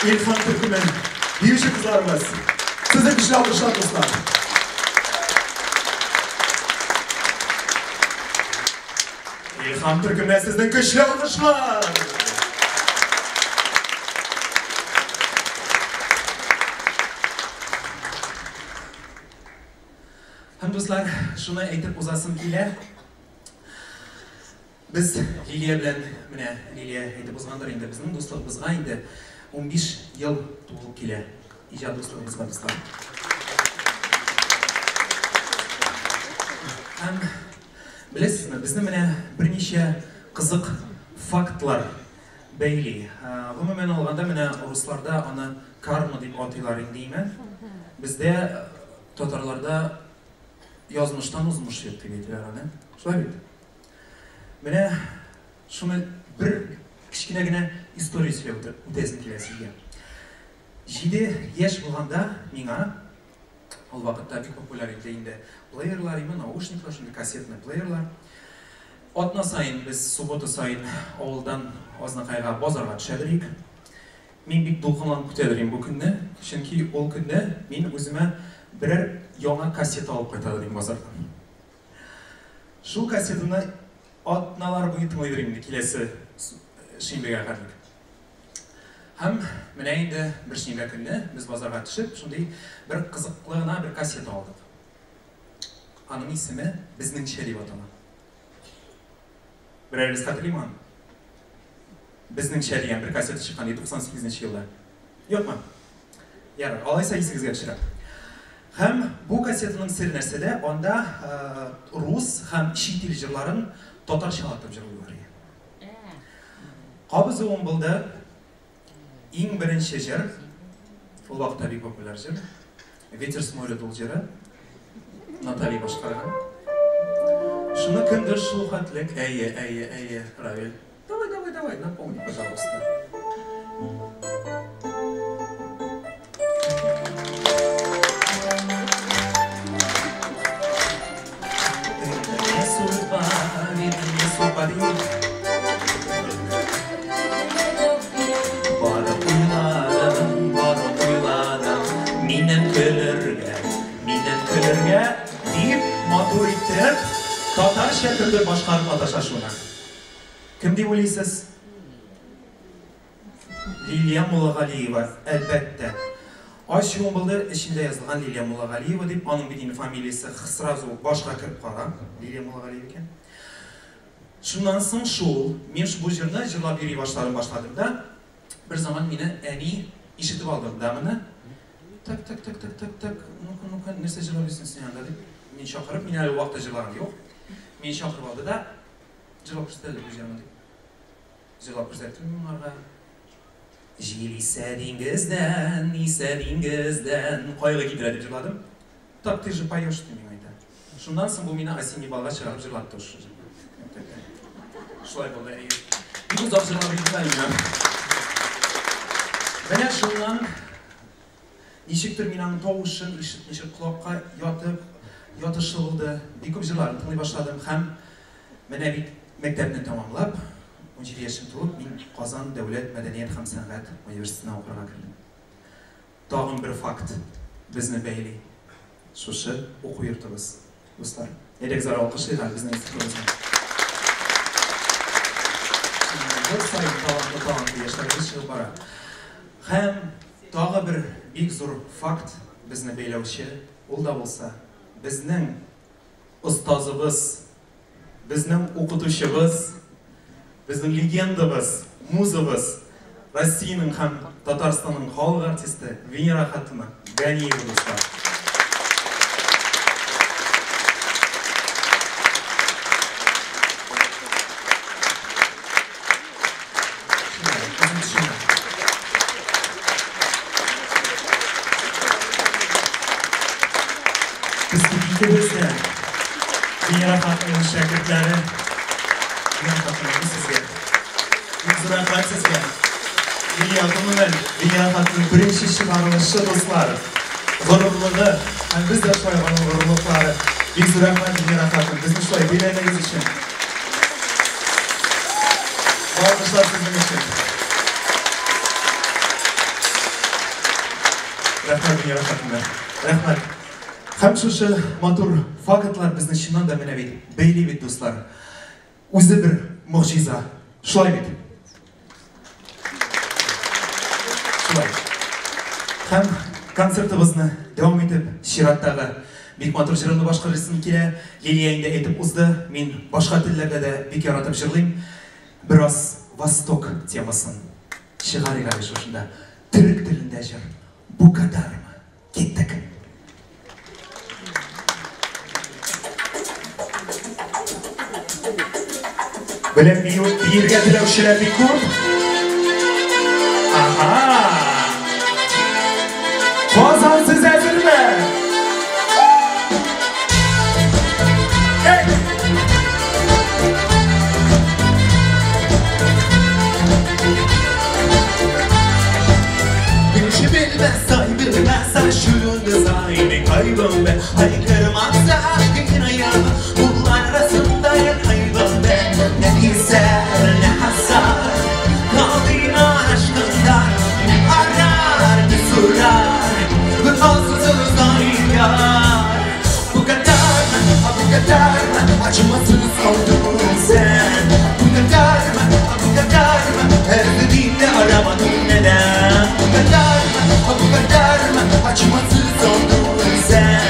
Илһам төркеме биюче кызларыбыз. Сезнең көчле алкышлар, дуслар. Илһам төркеменә сезнең көчле алкышлар. Һәм дуслар, шуны әйтеп узасым килә. Без Лилия белән, менә Лилия әйтеп узгандыр инде, безнең дуслыгыбызга инде 15 ел тулып килә. Иҗат дуслыгыбызга, дуслар. Һәм беләсезме, безне менә берничә кызык фактлар бәйли. Гомумән алганда, менә русларда аны карма дип атыйлар инде, име? Бездә татарларда язмыштан узмыш юк дип әйтәләр аны. Шулай бит? Менә шуны бер кечкенә генә история сөйләп үтәсем килә сезгә. 7 яшь булганда миңа ул вакытта бик популяр иде инде плеерлар, именно наушниклар, шундый кассетный плеерлар. Атна саен без суббота саен авылдан Азнакайга базарга төшә идек. Мин бик дулкынланып көтә идем бу көнне, чөнки ул көнне мин үземә берәр яңа кассета алып кайта идем базардан. Шул кассетаны атналар буе тыңлый идем инде киләсе шимбәгә кадәр. Һәм менә инде бер шимбә көнне без базарга төшеп, шундый бер кызыклы гына бер кассета алдык. Аның исеме Безнеңчә дип атала. Берәрегез хәтерлиме аны? Безнеңчә дигән бер кассета чыккан иде 98 елда. Юкмы? Ярар, алайса исегезгә төшерәм. Һәм бу кассетаның сере нәрсәдә? Анда рус һәм чит ил җырларын татарчалатып җырлыйлар. Кабызуым булды. Иң беренче җыр, ул вакытта бик популяр җыр. Ветер с моря дул җыры. Наталья башкарган. Шуны кемдер шул хәтлек, әйе, әйе, әйе, Равил. Давай, давай, давай, напомни, пожалуйста. Не судьба, видно, не судьба, Барып уйладым, барып уйладым, миннән көлергә, миннән көлергә, дип матур итеп, татарча кемдер башкарып маташа шуны. Кем дип уйлыйсыз? Лилия Муллагалиева, әлбәттә. Ачуым булды, эчендә язылган Лилия Муллагалиева дип, аның бит инде фамилиясе сразу башка кереп кала. Лилия Муллагалиева икән. Шуннан соң шул, мин бу җырны җырлап йөри башладым башладым да, бер заман мине әни ишетеп алды да моны. Так, так, так, так, так, так, ну-ка, ну-ка, нәрсә җырлап йөрисең син анда дип. Мин чакырып, мин әле ул вакытта җырлаган юк. Мине чакырып алды да, җырлап күрсәт әле бу җырны дип. Җырлап күрсәттем мин моңарга. Җил исә диңгездән, исә диңгездән, кайгы китерә дип җырладым. Так ты же поешь, ди миңа әйтә. Шуннан соң бу мине осенний балга чыгарып җырлатты шушы җырны. Шулай булды, әйе. Бик озак җырлап йөрдем әле мин. Менә шуннан ничектер мин аның тавышын ишетмичә колакка ятып, ятышлы булды. Бик күп җырларын тыңлый башладым һәм менә бит мәктәпне тәмамлап, 17 яшем тулып, мин Казан дәүләт мәдәният һәм сәнгать университетына укырга кердем. Тагын бер факт безне бәйли. Шушы уку йортыбыз, дуслар. Әйдәгез, ары алкышлыйк әле безнең институтыбызны. Ел саен талантлы талантлы яшьләребез чыгып бара. Һәм тагы бер бик зур факт безне бәйләүче, ул да булса, безнең остазыбыз, безнең укытучыбыз, безнең легендабыз, музабыз, Россиянең һәм Татарстанның халык артисты Венера хатыны Ганиева, дуслар. Без бит икебез дә Венера хатынның шәкертләре. Венера хатыным, бу сезгә. Бик зур рәхмәт сезгә. Лилия, гомумән, Венера хатынның беренче чыгарылышы, дуслар. Горурлыгы, һәм без дә шулай аның горурлыклары. Бик зур рәхмәт, Венера хатын, безне шулай бәйләнегез өчен. Алкышлар сезнең өчен. Рәхмәт, Венера хатыннар. Рәхмәт. Һәм шушы матур фактлар безне чыннан да менә бит бәйли бит, дуслар. Үзе бер могҗиза. Шулай бит. Шулай. Һәм концертыбызны дәвам итеп, чираттагы бик матур җырымны башкарасым килә. Лилия инде әйтеп узды, мин башка телләрдә дә бик яратып җырлыйм. Бераз Восток темасын чыгарыйк әле шушында. Төрек телендә җыр. Бу кадармы? Киттек. Беләм бию, биергә теләүчеләр бик күп. Ага. Казан сез әзерме? Эй! Güneşi bilmez, ay bilmez, aşırı sahibi kaybım be. Haykırmazsa aşkın ayağımı, kullar arasında yer kaybım be. Ne ister ne hasar, kaldı aşkında. Ne arar ne sorar, vefasız yar. Bu kadar mı, bu kadar mı, acımasız oldun sen. Bu kadar mı, bu kadar mı, her dediğinde aramadım neden. Bu kadar mı, bu kadar mı, acımasız oldun sen.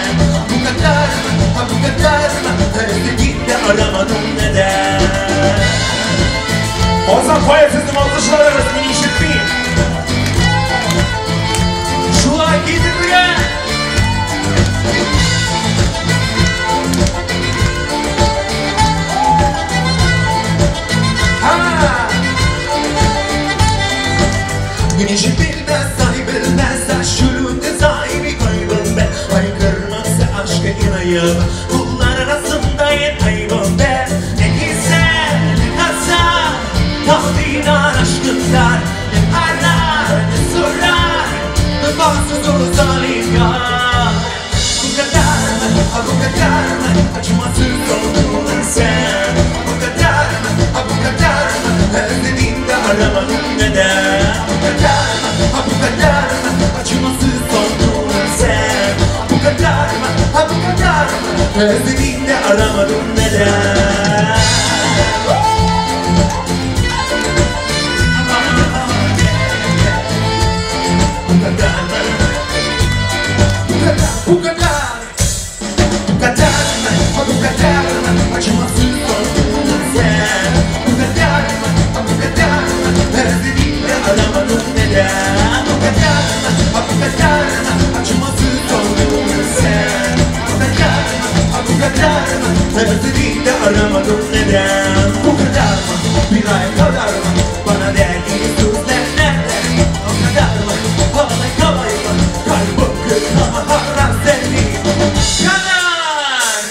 Bu kadar mı, bu kadar mı, her dediğinde aramadım neden. Ozan кая сезнең алкышларыгыз, мин ишетмим. Шулай китергә. Ha! Güneşi bilmez, ay bilmez, aşırı sahibi kaybım be. Haykırmazsa aşkı inayım, kullar arasında yer kaybım be. Ne güzel, ne hasar, tahtına aşkından. Ne arar, ne sorar, vefasız o zalim yar. Bu kadar mı, bu kadar mı, acımasız oldun sen. Bu kadar mı, bu kadar mı, özlediğimde aramadım neden. Bu kadar mı, bu kadar mı, acımasız oldun sen. Bu kadar mı, bu kadar mı, özlediğimde aramadım neden. Bu kadar mı? Bu kadar, bu kadar. Bu kadar mı? Bu kadar mı? Acımasız oldun sen. Bu kadar mı? Bu kadar mı? Özlediğimde aramadım neden. Bu kadar mı? Bu kadar mı? Acımasız oldun sen. Bu kadar mı? Bu kadar mı? Özlediğimde aramadım neden. Bu kadar mı? Bir ay kadar mı? Bana verdiğin sözler nerede? O kadar mı? Kolay kolay mı? Kalbim kırılma haram seni. Kadar!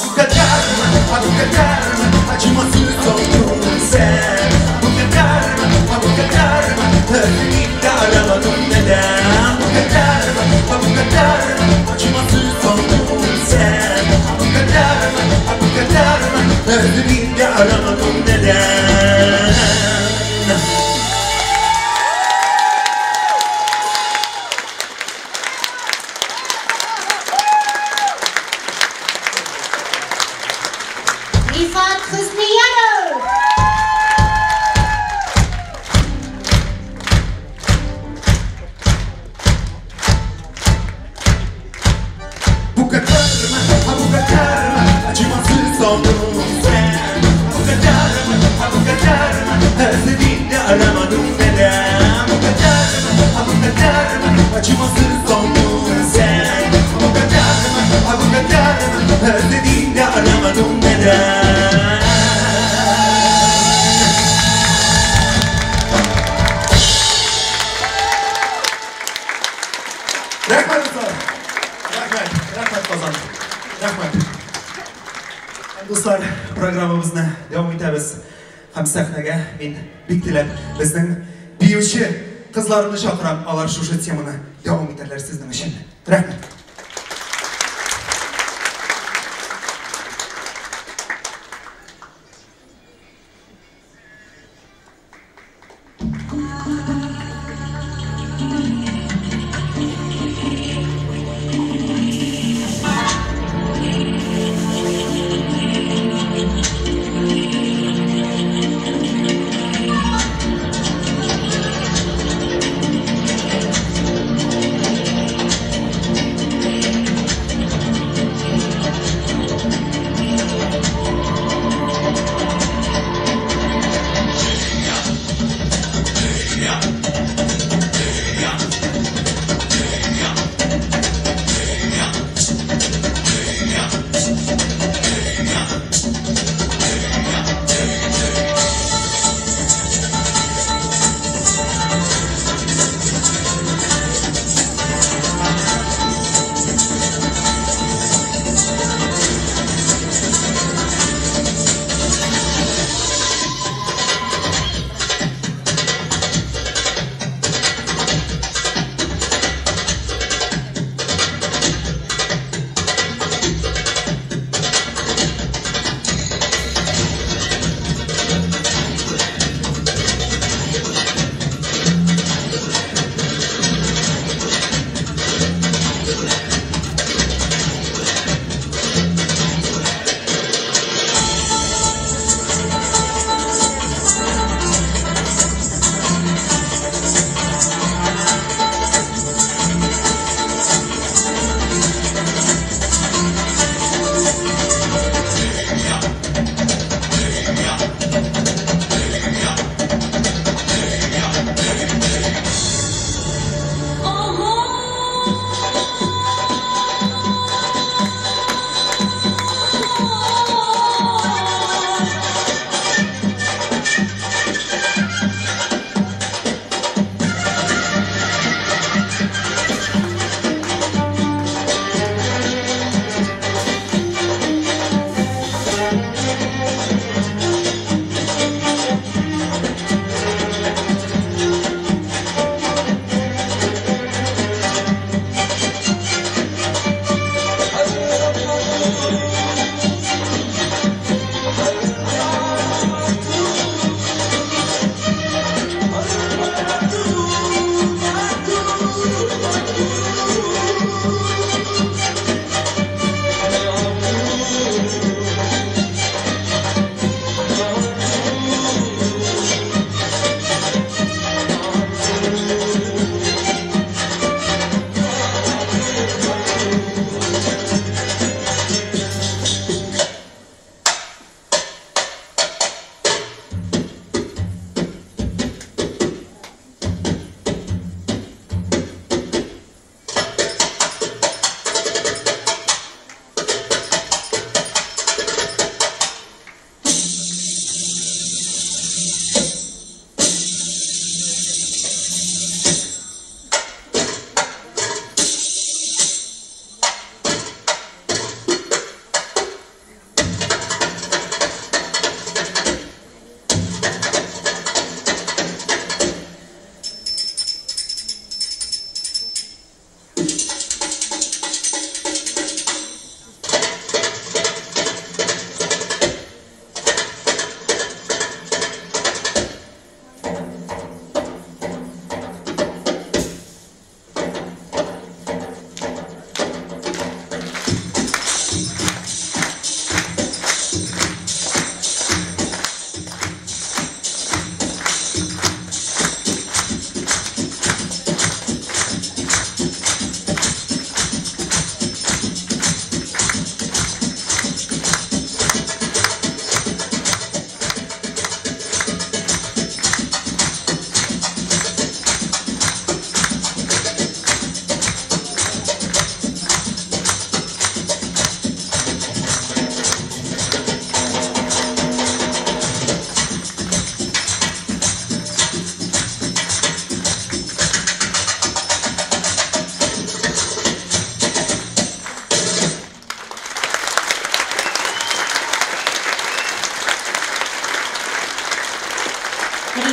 Bu kadar mı? Bu kadar mı? Acımasız oldun sen. Bu kadar mı? Bu kadar mı? Özlediğimde aramadım neden. Bu kadar mı? Bu kadar mı? Acımasız oldun sen. Bu kadar mı? Bu kadar mı? Özlediğimde aramadım neden. Rifat Hüsniyarov! Bu kadar mı? Bu kadar mı? Acımasız oldun sen. Bu kadar mı? Bu kadar mı? Özlediğimde aramadım neden. Bu kadar mı? Bu kadar mı? Acımasız oldun sen. Bu kadar mı? Bu kadar mı? Özlediğimde aramadım neden. Рәхмәт, дуслар. Рәхмәт, рәхмәт, Казан. Рәхмәт. Һәм, дуслар, программабызны дәвам итәбез. Һәм сәхнәгә мин бик теләп безнең биюче кызларны чакырам. Алар шушы теманы дәвам итәрләр сезнең өчен. Рәхмәт.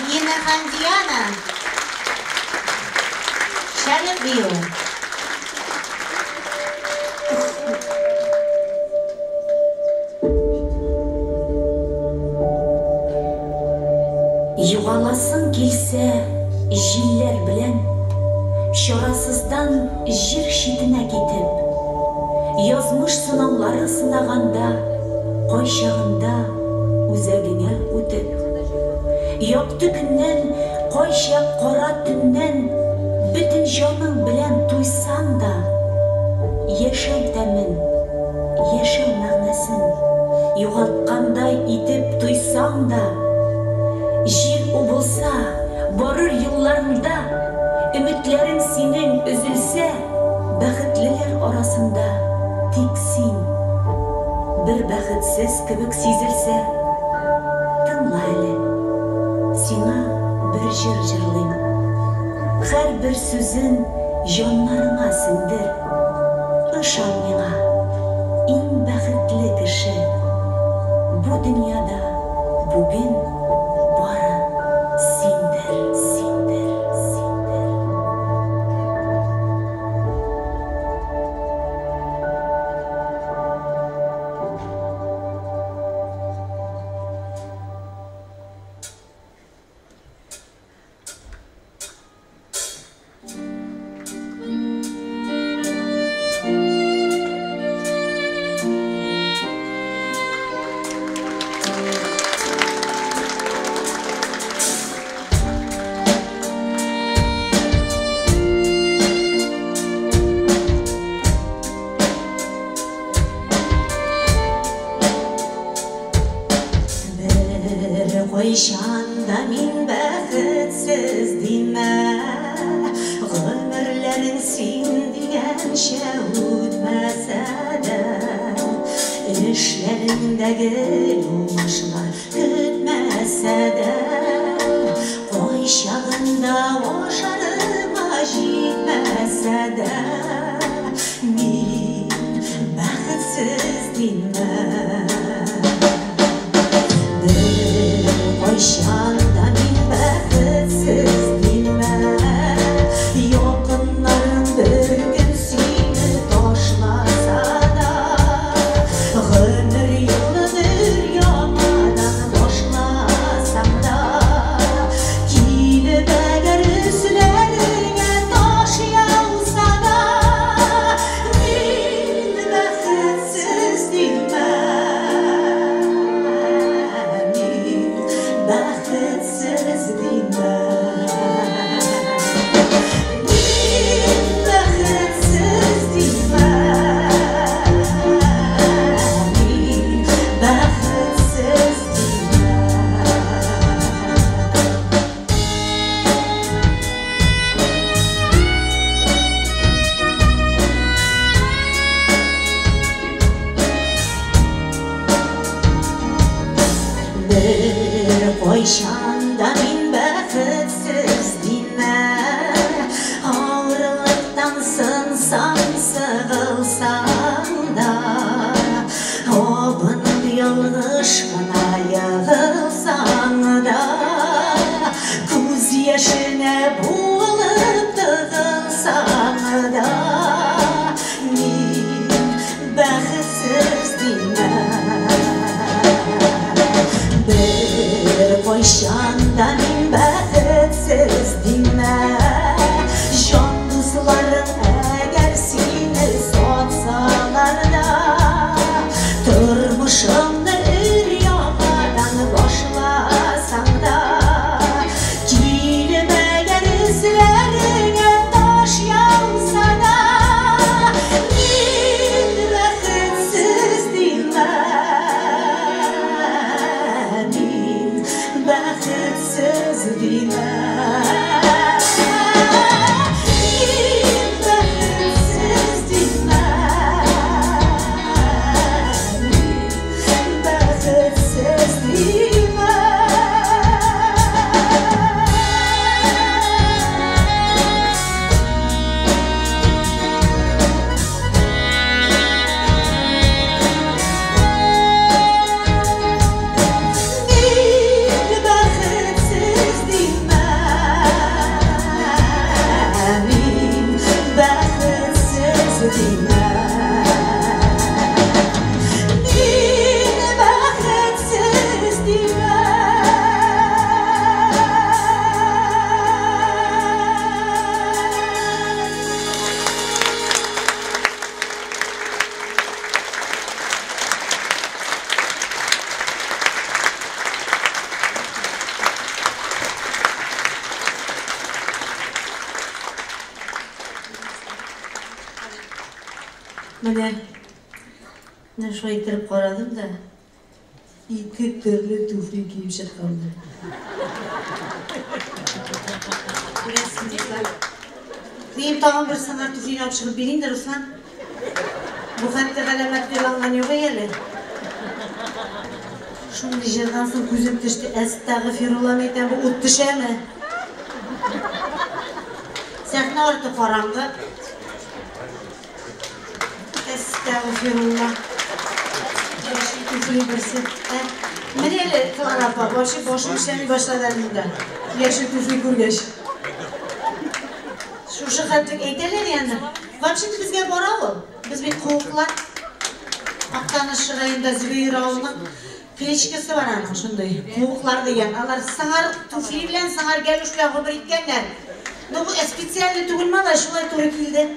Регина һәм Диана. Шәрык биюе. Югаласың килсә, җилләр белән, чарасыздан җир читенә китеп, язмыш сынаулары сынаганда, кайчагында үзәгеңә үтеп, якты көннән, кайчак кара төннән бөтен җаның белән туйсаң да, яшәү тәмен, яшәү мәгънәсен югалткандай итеп тойсаң да, җир убылса, барыр юлларыңда, өметләрең синең өзелсә, бәхетлеләр арасында тик син бер бәхетсез кебек сизелсә, тыңла әле, сиңа бер җыр җырлыйм. Һәрбер сүзен җаннарыңа сеңдер. Ышан миңа, иң бәхетле кеше бу дөньяда бүген бары синдер, синдер, синдер. Бер кайчан да мин бәхетсез димә, гомерләрең син дигәнчә үтмәсә дә, эшләреңдә гел уңышлар көтмәсә дә, кайчагында ашарыңа җитмәсә дә, мин бәхетсез димә. Бер кайчан да мин бәхетсез димә, якыннарың бер көн сине ташласа да, гомер юлын өр-яңадан башласаң да, килеп әгәр өсләреңә таш яуса да, мин бәхетсез димә. Мин бәхетсез димә. Мин бәхетсез димә. Мин бәхетсез димә. Бер кайчан да мин бәхетсез димә, авырлыктан сынсаң, сыгылсаң да, абынып ялгыш кына егылсаң да, күз яшенә буылып тыгылсаң да, мин бәхетсез димә. Бер кайчан да мин бәхетсез димә, җан дусларың әгәр сине сатсалар да, тормышыңны өр-яңадан башласаң да, килеп әгәр өсләреңә таш яуса да, мин бәхетсез димә. Мин бәхетсез димә. Мин бәхетсез димә. Мин бәхетсез димә. Мин бәхетсез димә. Менә менә шулай иттереп карадым да, ике төрле туфли киеп чыкканмын. Күрәсең, дуслар. Минем тагын бер сыңар туфлине алып чыгып бирим дә, Руслан. Бу хәтта галәмәт кыйланган юк әле. Шундый җырдан соң күзем төште. Әстәгъфирулла, мәйтәм, бу ут төшәме? Сәхнә арты караңгы. Әстәгъфирулла. Яшел туфли берсе. Ә, менә әле Клара апа, башы башым эшләми башлады әле монда. Яшел туфли күргәч. Шушы хәтлек әйтәләр яны. Вообще-то безгә бара ул. Без бит куыклар. Актаныш районында Зөбәер авылының кличкасы бар аның шундый. Куыклар дигән. Алар сыңар туфли белән сыңар галуш белән гомер иткәннәр. Ну, бу специально түгел малай, шулай туры килде.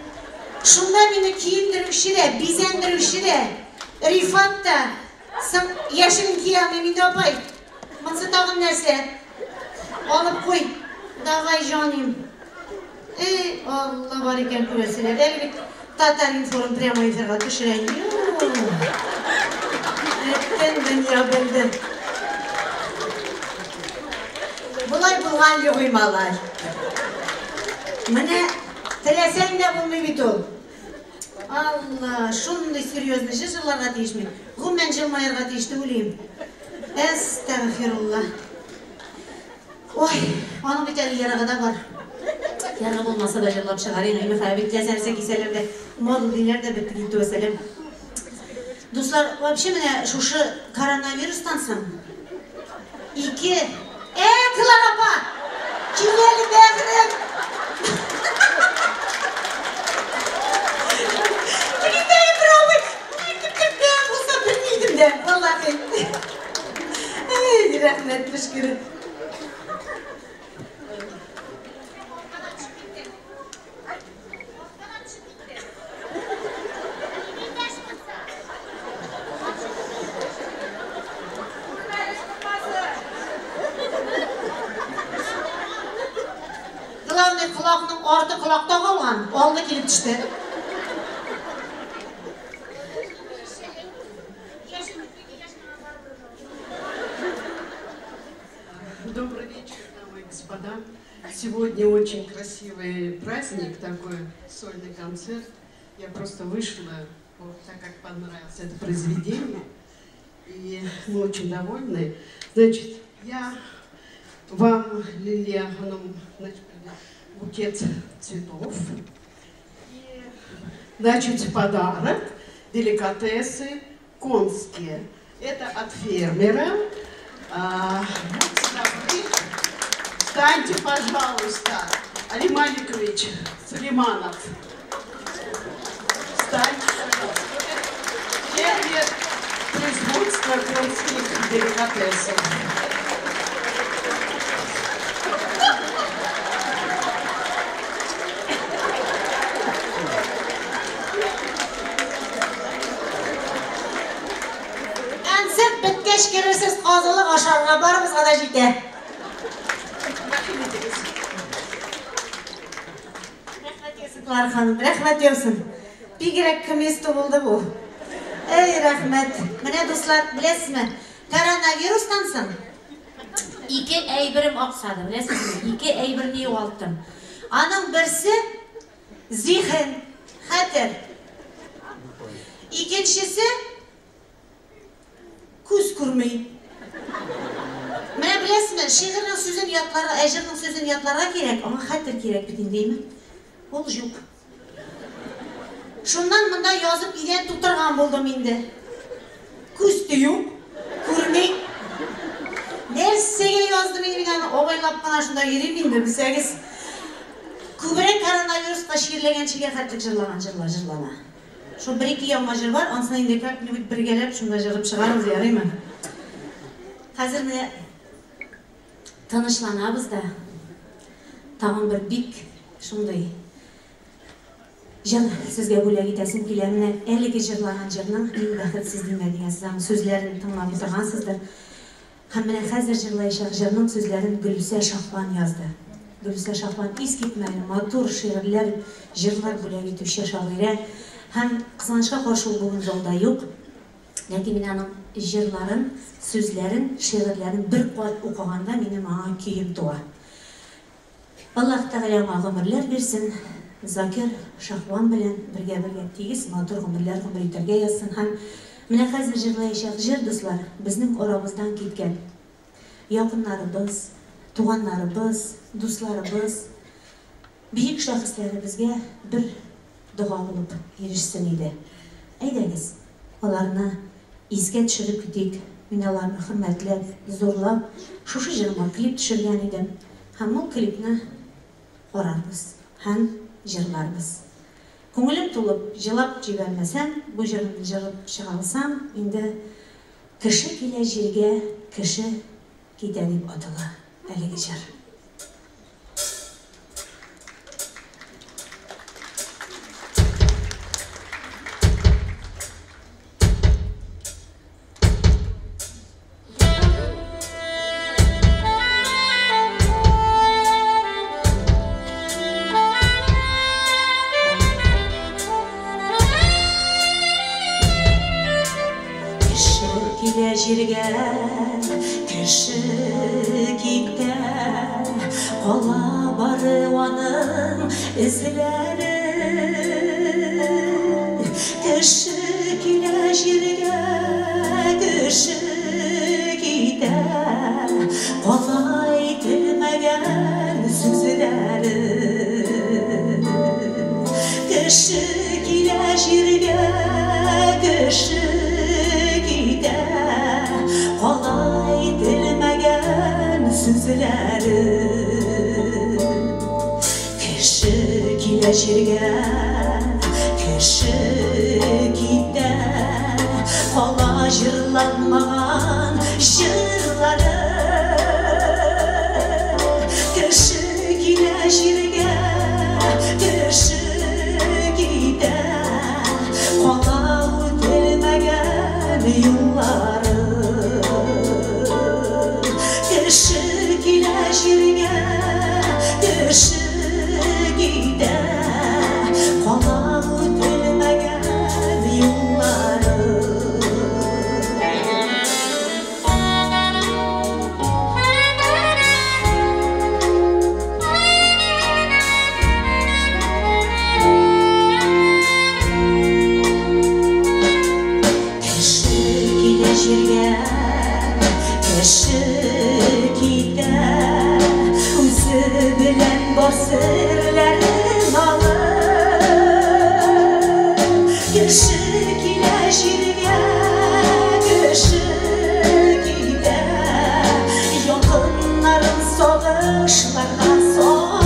Шунда мине киендерүче дә, бизәндерүче дә, Рифат та, соң яшелен кия алмыйм инде, апай. Монсы тагын нәрсә? Алып куй. Давай, җаним. Эй, Алла бар икән күрәселәр. Әле бит Татар-информ прямой эфирга төшерә. Юк. Бөтен дөнья белде. Болай булган юк, малай. Менә теләсәң дә булмый бит ул. Алла, шундый серьезный җыр җырларга тиеш мин. Гомумән җылмаерга тиеш түгел идем. Әстәгъфирулла. Ой, аның бит әле ярыгы да бар. Ярыгы булмаса да җырлап чыгар инде. Михаил бит теләсә нәрсә кисәләр дә, мода диләр дә бетте китте вәссәлам. Дуслар, вообще менә шушы коронавирустан соң ике Ә, Клара апа! Кил әле, бәгърем! Киләйем, бравый! Кем булса белми идем дә, валлахи. Әй, рәхмәт, төшкере. Главный колакның арты колакта калган, алды килеп төште. Добрый вечер, дамы и господа. Сегодня очень красивый праздник, такой сольный концерт. Я просто вышла, вот, так как понравилось это произведение, и мы очень довольны. Значит, я вам, Лилия Ханум, значит, букет цветов. И, значит, подарок, деликатесы конские. Это от фермера. Будьте добры, встаньте, пожалуйста. Али Маликович Сулейманов. Встаньте, пожалуйста. Фермер производства конских деликатесов. Концерт беткәч керерсез казылык ашарга, барыбызга да җитә. Рәхмәт яусын, Клара ханым, рәхмәт яусын. Бигрәк к месту булды бу. Эй, рәхмәт. Менә, дуслар, беләсезме, коронавирустан соң ике әйберем аксады, беләсезме? Ике әйберне югалттым. Аның берсе зиһен, хәтер. Икенчесе күз күрми. Менә беләсезме, шигырьнең сүзен ятларга, ә җырның сүзен ятларга кирәк, аңа хәтер кирәк бит инде, әйме? Ул юк. Шуннан монда язып идән тутырган булдым инде. Күз тию, күрми. Нәрсәгә яздым инде мин аны, абайлап кына шунда йөрим инде, белсәгез. Күбрәк коронавируска чирләгәнчегә хәтлек җырлаган җырлар җырлана. Шул бер-ике яңа җыр бар, ансын инде как-нибудь бергәләп шунда җырып чыгарбыз, ярыймы? Хәзер менә тынычланабыз да, тагын бер бик шундый җыр сезгә бүләк итәсем килә. Менә әлеге җырлаган җырның Мин бәхетсез димә дигән сез аның сүзләрен тыңлап утыргансыздыр. Һәм менә хәзер җырлаячак җырның сүзләрен Гөлүсә Шаһван язды. Гөлүсә Шаһван искитмәле матур шигырьләр, җырлар бүләк итүче шагыйрә. Һәм кызганычка каршы ул бүген залда юк. Ләкин мин аның җырларын, сүзләрен, шигырьләрен бер кат укыганда минем аңа көем туа. Аллаһ Тәгалә аңа гомерләр бирсен, Закир Шаһван белән бергә-бергә тигез матур гомерләр гомер итәргә язсын һәм менә хәзер җырлаячак җыр, дуслар, безнең арабыздан киткән якыннарыбыз, туганнарыбыз, дусларыбыз, бөек шәхесләребезгә бер дога булып ирешсен иде. Әйдәгез, аларны искә төшереп китик. Мин аларны хөрмәтләп, зурлап, шушы җырыма клип төшергән идем. Һәм ул клипны карарбыз һәм җырларбыз. Күңелем тулып, җылап җибәрмәсәм, бу җырны җырлап чыга алсам, инде Кеше килә җиргә, кеше китә дип атала әлеге җыр. Кеше килә җиргә, кеше китә, кала бары аның эзләре. Кеше килә җиргә, кеше китә, кала әйтелмәгән сүзләре. Кеше килә җиргә, кеше китә, кала әйтелмәгән сүзләре. Кеше килә җиргә, кеше китә, кала җырланмаган җырлары. Кеше килә җиргә, кеше китә, кала үтелмәгән юллары. Кеше килә җиргә, кеше китә, кала үтелмәгән юллары. Кеше килә җиргә, кеше китә, үзе белән бар серләрен алып. Кеше килә җиргә, кеше китә, якыннарын сагышларга салып.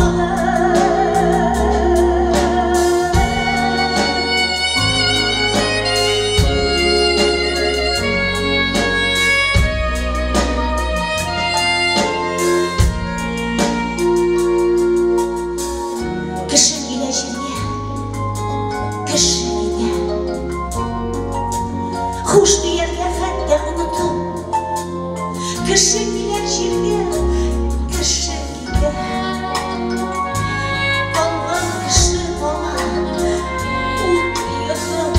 Кеше килә җиргә, кеше китә. Хуш дияргә хәтта онытып. Кеше килә җиргә, кеше китә. Калган кеше кала, ут йотып.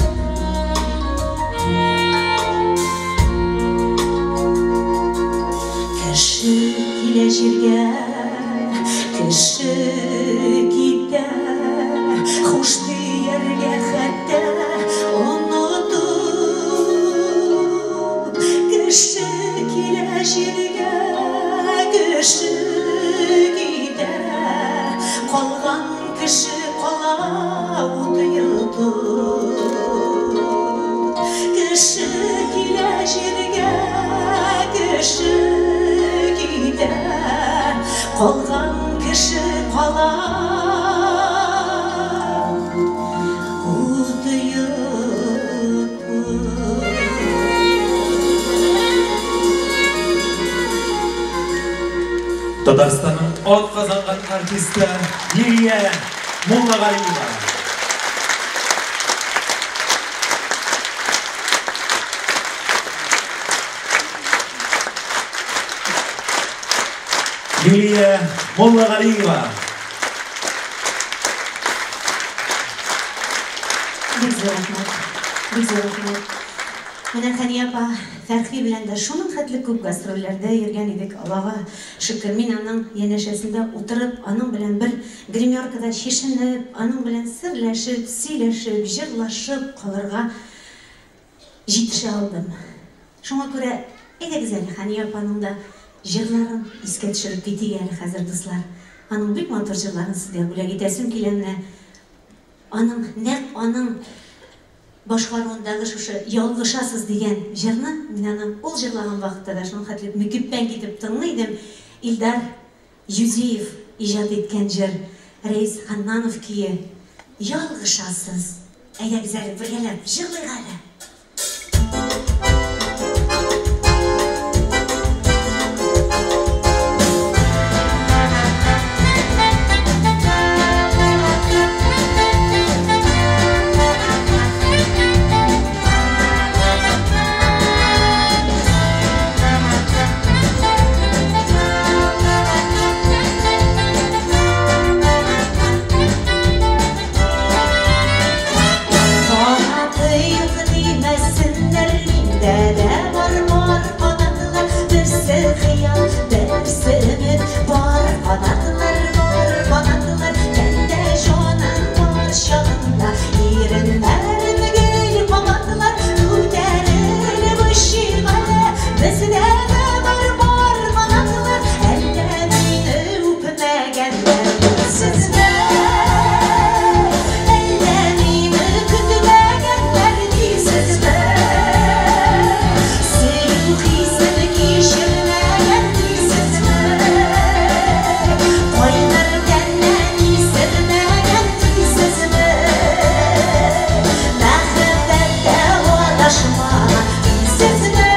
Кеше килә җиргә, кеше китә, хуш дияргә хәтта онытып. Кеше килә җиргә, кеше китә, калган кеше кала ут йотып. Кеше килә җиргә, кеше китә, калган кеше кала ут йотып. Татарстанның атказанган артисты Лилия Муллагалиева. Лилия Муллагалиева. Бик зур рәхмәт. Бик зур рәхмәт. Менә Хәния апа Фәрхи белән дә шуның хәтле күп гастрольләрдә йөргән идек. Аллага шөкер, мин аның янәшәсендә утырып, аның белән бер гримеркада чишенеп, аның белән серләшеп, сөйләшеп, җырлашып калырга җитешә алдым. Шуңа күрә әйдәгез әле Хәния апаның да җырларын искә төшереп китик әле хәзер, дуслар. Аның бик матур җырларын сезгә бүләк итәсем килә менә. Аның нәкъ аның башкаруындагы шушы Ялгышасыз дигән җырны мин аны ул җырлаган вакытта да шуның хәтле мөкиббән китеп тыңлый идем. Илдар Юзиев иҗат иткән җыр, Рәис Ханнанов көе. Ялгышасыз. Әйдәгез әле бергәләп җырлыйк әле. Канаты юк димәсеннәр, миндә дә бар пар канатлар, берсе хыял, берсе өмет. Бар канатлар, бар канатлар, тәндә җаным бар чагында, иреннәрем гел кабатлар, күтәрелеп очыйк әле. Бездә дә бар пар канатлар, әллә мине үпмәгәннәр дисезме? Әллә мине көтмәгәннәр дисезме? Сөю хисен кичермәгән дисезме? Кайнар тәннән исермәгән дисезме? Мәхәббәттә адашмаган дисезме?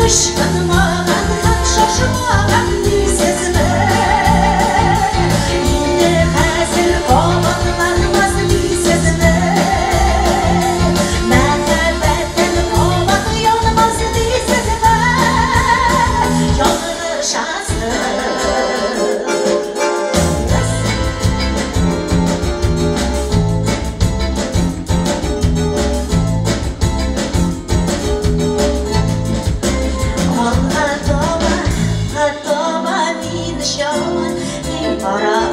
Ычкынмаган һәм шашмаган дисезме? Инде хәзер кабатланмас дисезме? Мәхәббәттән кабат янмас дисезме? Ялгышасыз. Алга таба, алга таба мин очамын, мин карап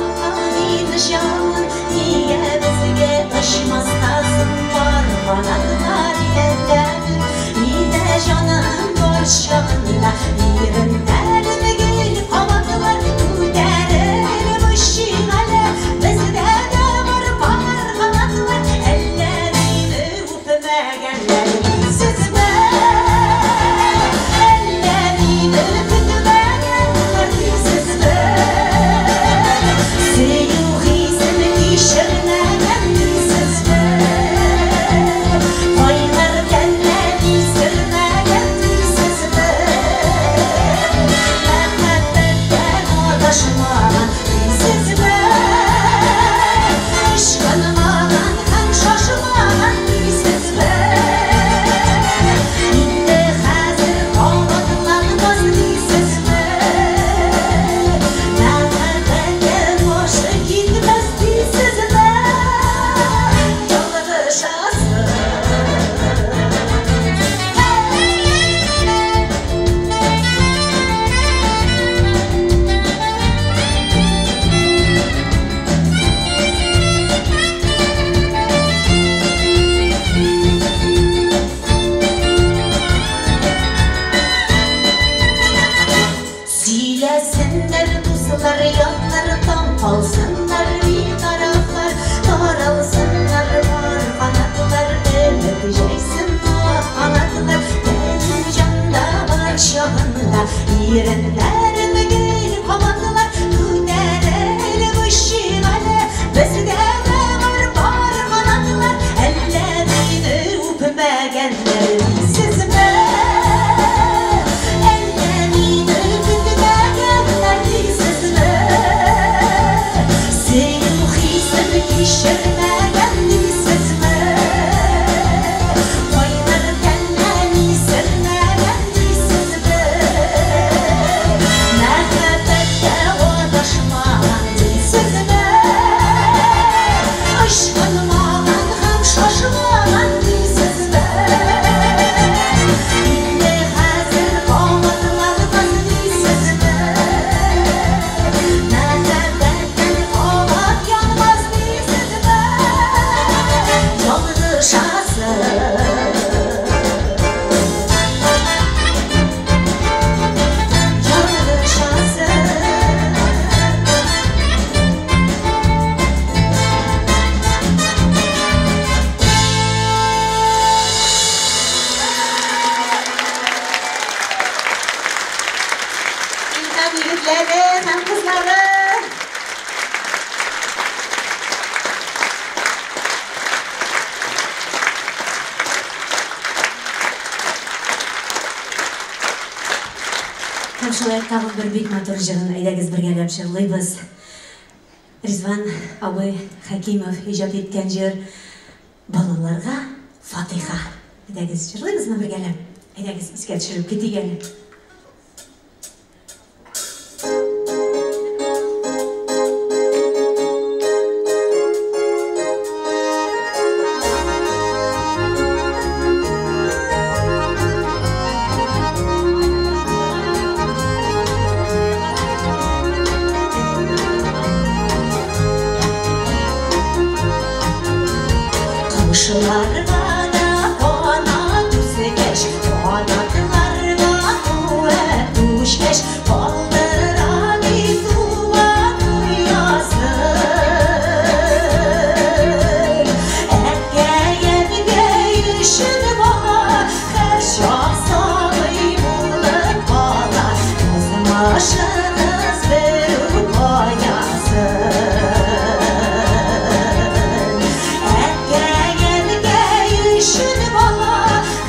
мин очамын. Нигә безгә очмаска соң пар канатлар икәнләнеп? Миндә җаным бар чагында, иреннәрем гел кабатлар, күтәрелеп очыйк әле. Бездә дә бар пар канатлар, әллә мине үпмәгәннәр дисезме? Әллә мине көтмәгәннәр дисезме? Сөю хисен кичермәгән дисезме? Кайнар тәннән исермәгән дисезме? Мәхәббәттән адашмаган дисезме? Ычкынмаган һәм шашмаган дисезме? Инде хәзер кабатланмас дисезме? Мәхәббәттән башы китмәс дисезме? Ялгышасыз. Сөйләсеннәр дуслар, ятлар, таң калсыннар битарафлар, таралсыннар бар канатлар, өмет җәйсен ак канатлар, тәнем җанда бар чагында, иреннәрем гел кабатлар, күтәрелеп очыйк әле. Бездә дә бар пар канатлар, әллә мине үпмәгәннәр дисезме? Әллә мине көтмәгәннәр дисезме? Сөю хисен кичермәгән дисезме? Кайнар тәннән исермәгән дисезме? һәм егетләре һәм кызлары! Һәм шулай тагын бер бик матур җырын әйдәгез бергәләп җырлыйбыз. Ризван абый Хәкимов иҗат иткән җыр Балаларга фатыйха. Әйдәгез, җырлыйбызмы бергәләп? Әйдәгез, искә төшереп китик әле. Кошларга да канат үскәч, канатларга куәт үскәч, калдыра бит туган оясын. Әткәй-әнкәй өчен бала һәрчак сабый булып кала, язмышыгыз бер үк аясын. Әткәй-әнкәй өчен бала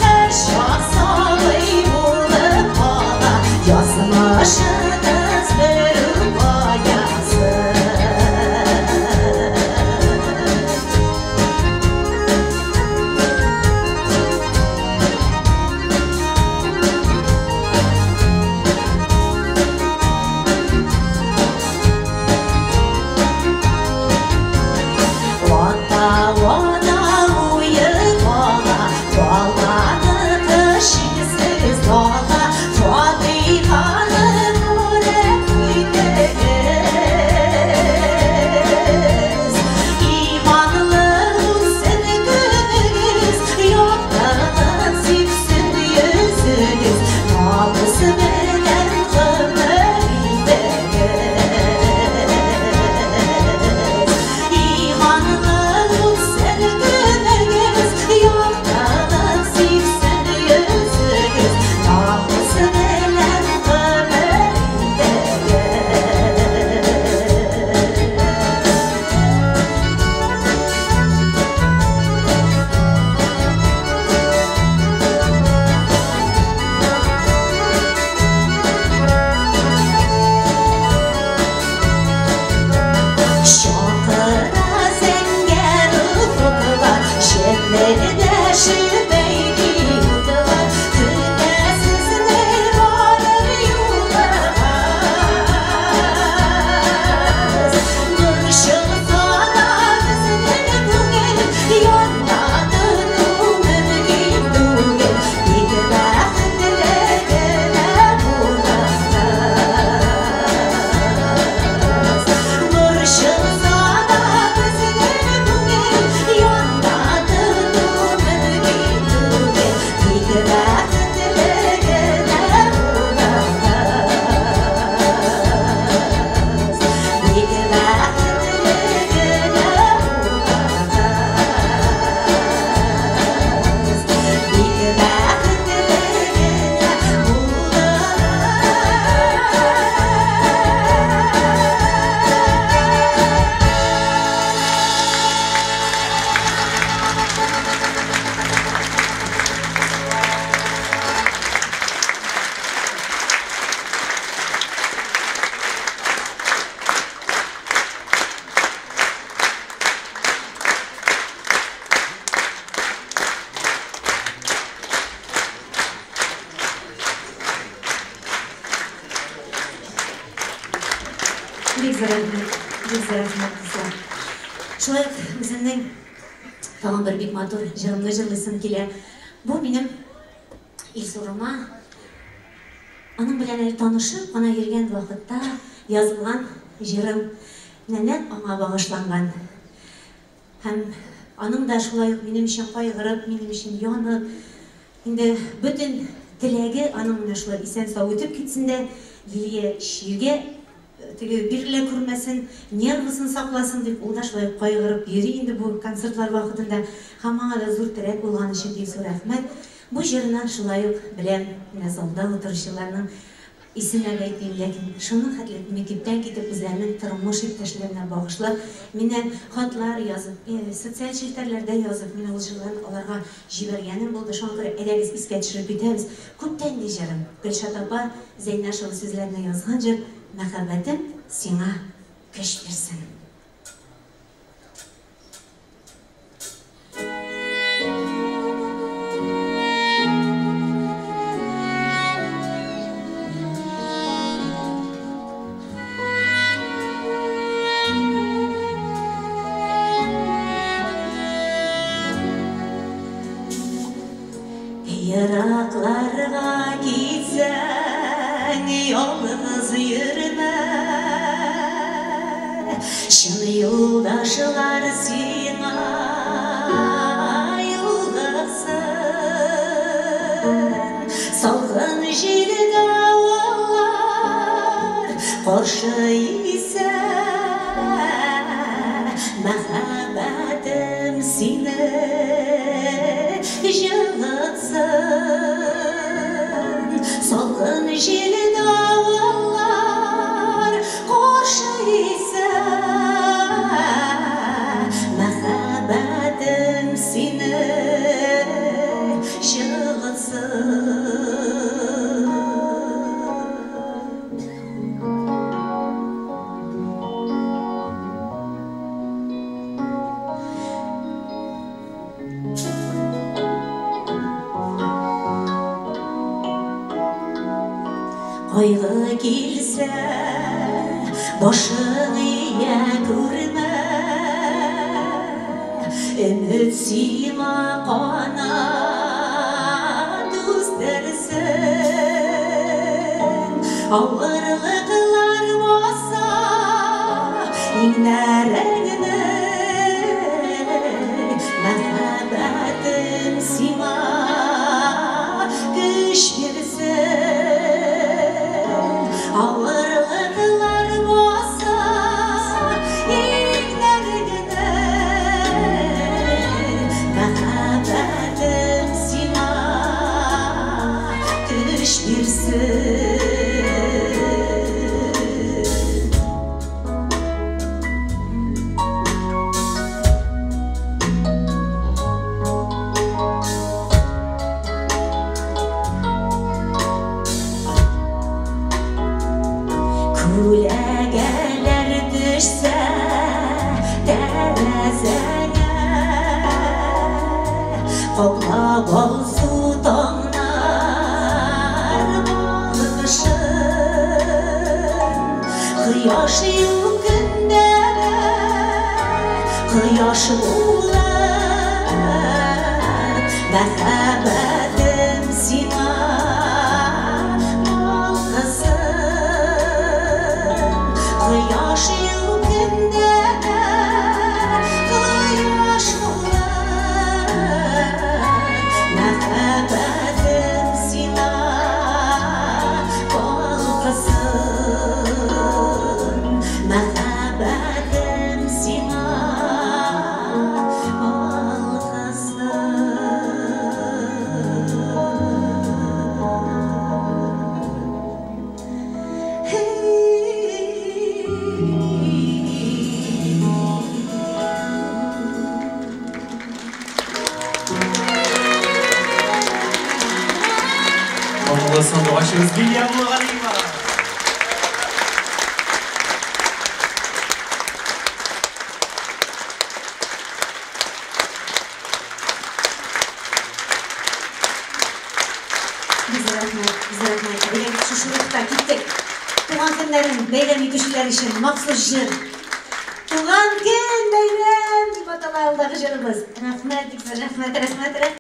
һәрчак сабый булып кала, язмышыгыз бер үк аясын. Вата-вата уе бала, баланыкы шиксез дала, Фатыйханы күреп китегез. Иманлы үтсен көнегез, яктылык сипсен йөзегез, намус белән гомер итегез. Иманлы үтсен көнегез, яктылык сипсен йөзегез, намус белән гомер итегез. Чакыра зәңгәр офыклар, Җемелдәшеп әйди утлар, Көтә сезне барыр юлыгыз. Борчылса да безнең күңел, Янмады мөмкин түгел, Тик бәхетле генә булыгыз. Борчылса да безнең күңел, Янмады мөмкин түгел, Тик бәхетле генә булыгыз. Тик бәхетле генә булыгыз. Тик бәхетле генә Бик зур рәхмәт, бик зур рәхмәт, дуслар. Шулай ук үземнең тагын бер бик матур җырымны җырлыйсым килә. Бу минем Илсурыма, аның белән әле танышып кына йөргән вакытта язылган җырым. Менә нәкъ аңа багышланган. Һәм аның да шулай ук минем өчен кайгырып, минем өчен янып, инде бөтен теләге аның менә шулай исән-сау үтеп китсен дә, Лилия чиргә теге бирелә күрмәсен, нервысын сакласын дип, ул да шулай кайгырып йөри инде бу концертлар вакытында. Һәм аңа да зур терәк булган өчен бик зур рәхмәт. Бу җырны шулай ук беләм, менә залда утыручыларның Исемләп әйтмим, ләкин шуның хәтле мөкиббән китеп үзләренең тормыш иптәшләренә багышлап, миннән хатлар язып, социаль челтәрләрдә язып, мин ул җырларны аларга җибәргәнем булды. Шуңа күрә әйдәгез искә төшереп китәбез. Күптәнге җырым, Гөлшат апа Зәйнашева сүзләренә язган җыр Мәхәббәтем сиңа көч бирсен. Еракларга китсәң, ялгыз йөрмә. Чын юлдашлар сиңа юлыксын. Салкын җил давыллар каршы исә, мәхәббәтем сине җылытсын. Салкын җил давыллар каршы исә, мәхәббәтем сине җылытсын. Кайгы килсә, башың ия күрмә, өмет сиңа канат үстерсен. Авырлыклар баса иңнәреңне, мәхәббәтем сиңа көч бирсен. Авырлыклар баса иңнәреңне, мәхәббәтем сиңа көч бирсен. Күләгәләр төшсә тәрәзәңә, каплап алсу таңнар балкышын. Кояш юк көндә дә кояш булып, мәхәббәтем сиңа балкысын. Кояш юк көндә дә кояш булып, мәхәббәтем сиңа балкысын. Мәхәббәтем сиңа балкысын. Моңлы сандугачыбыз Лилия Муллагалиева. Бик рәхмәт, бик рәхмәт. Әйдәгез, шушы рухта киттек. Туган көннәрен бәйрәм итүчеләр өчен махсус җыр. Туган көн бәйрәм дип атала алдагы җырыбыз. Рәхмәт, бик зур рәхмәт, рәхмәт, рәхмәт.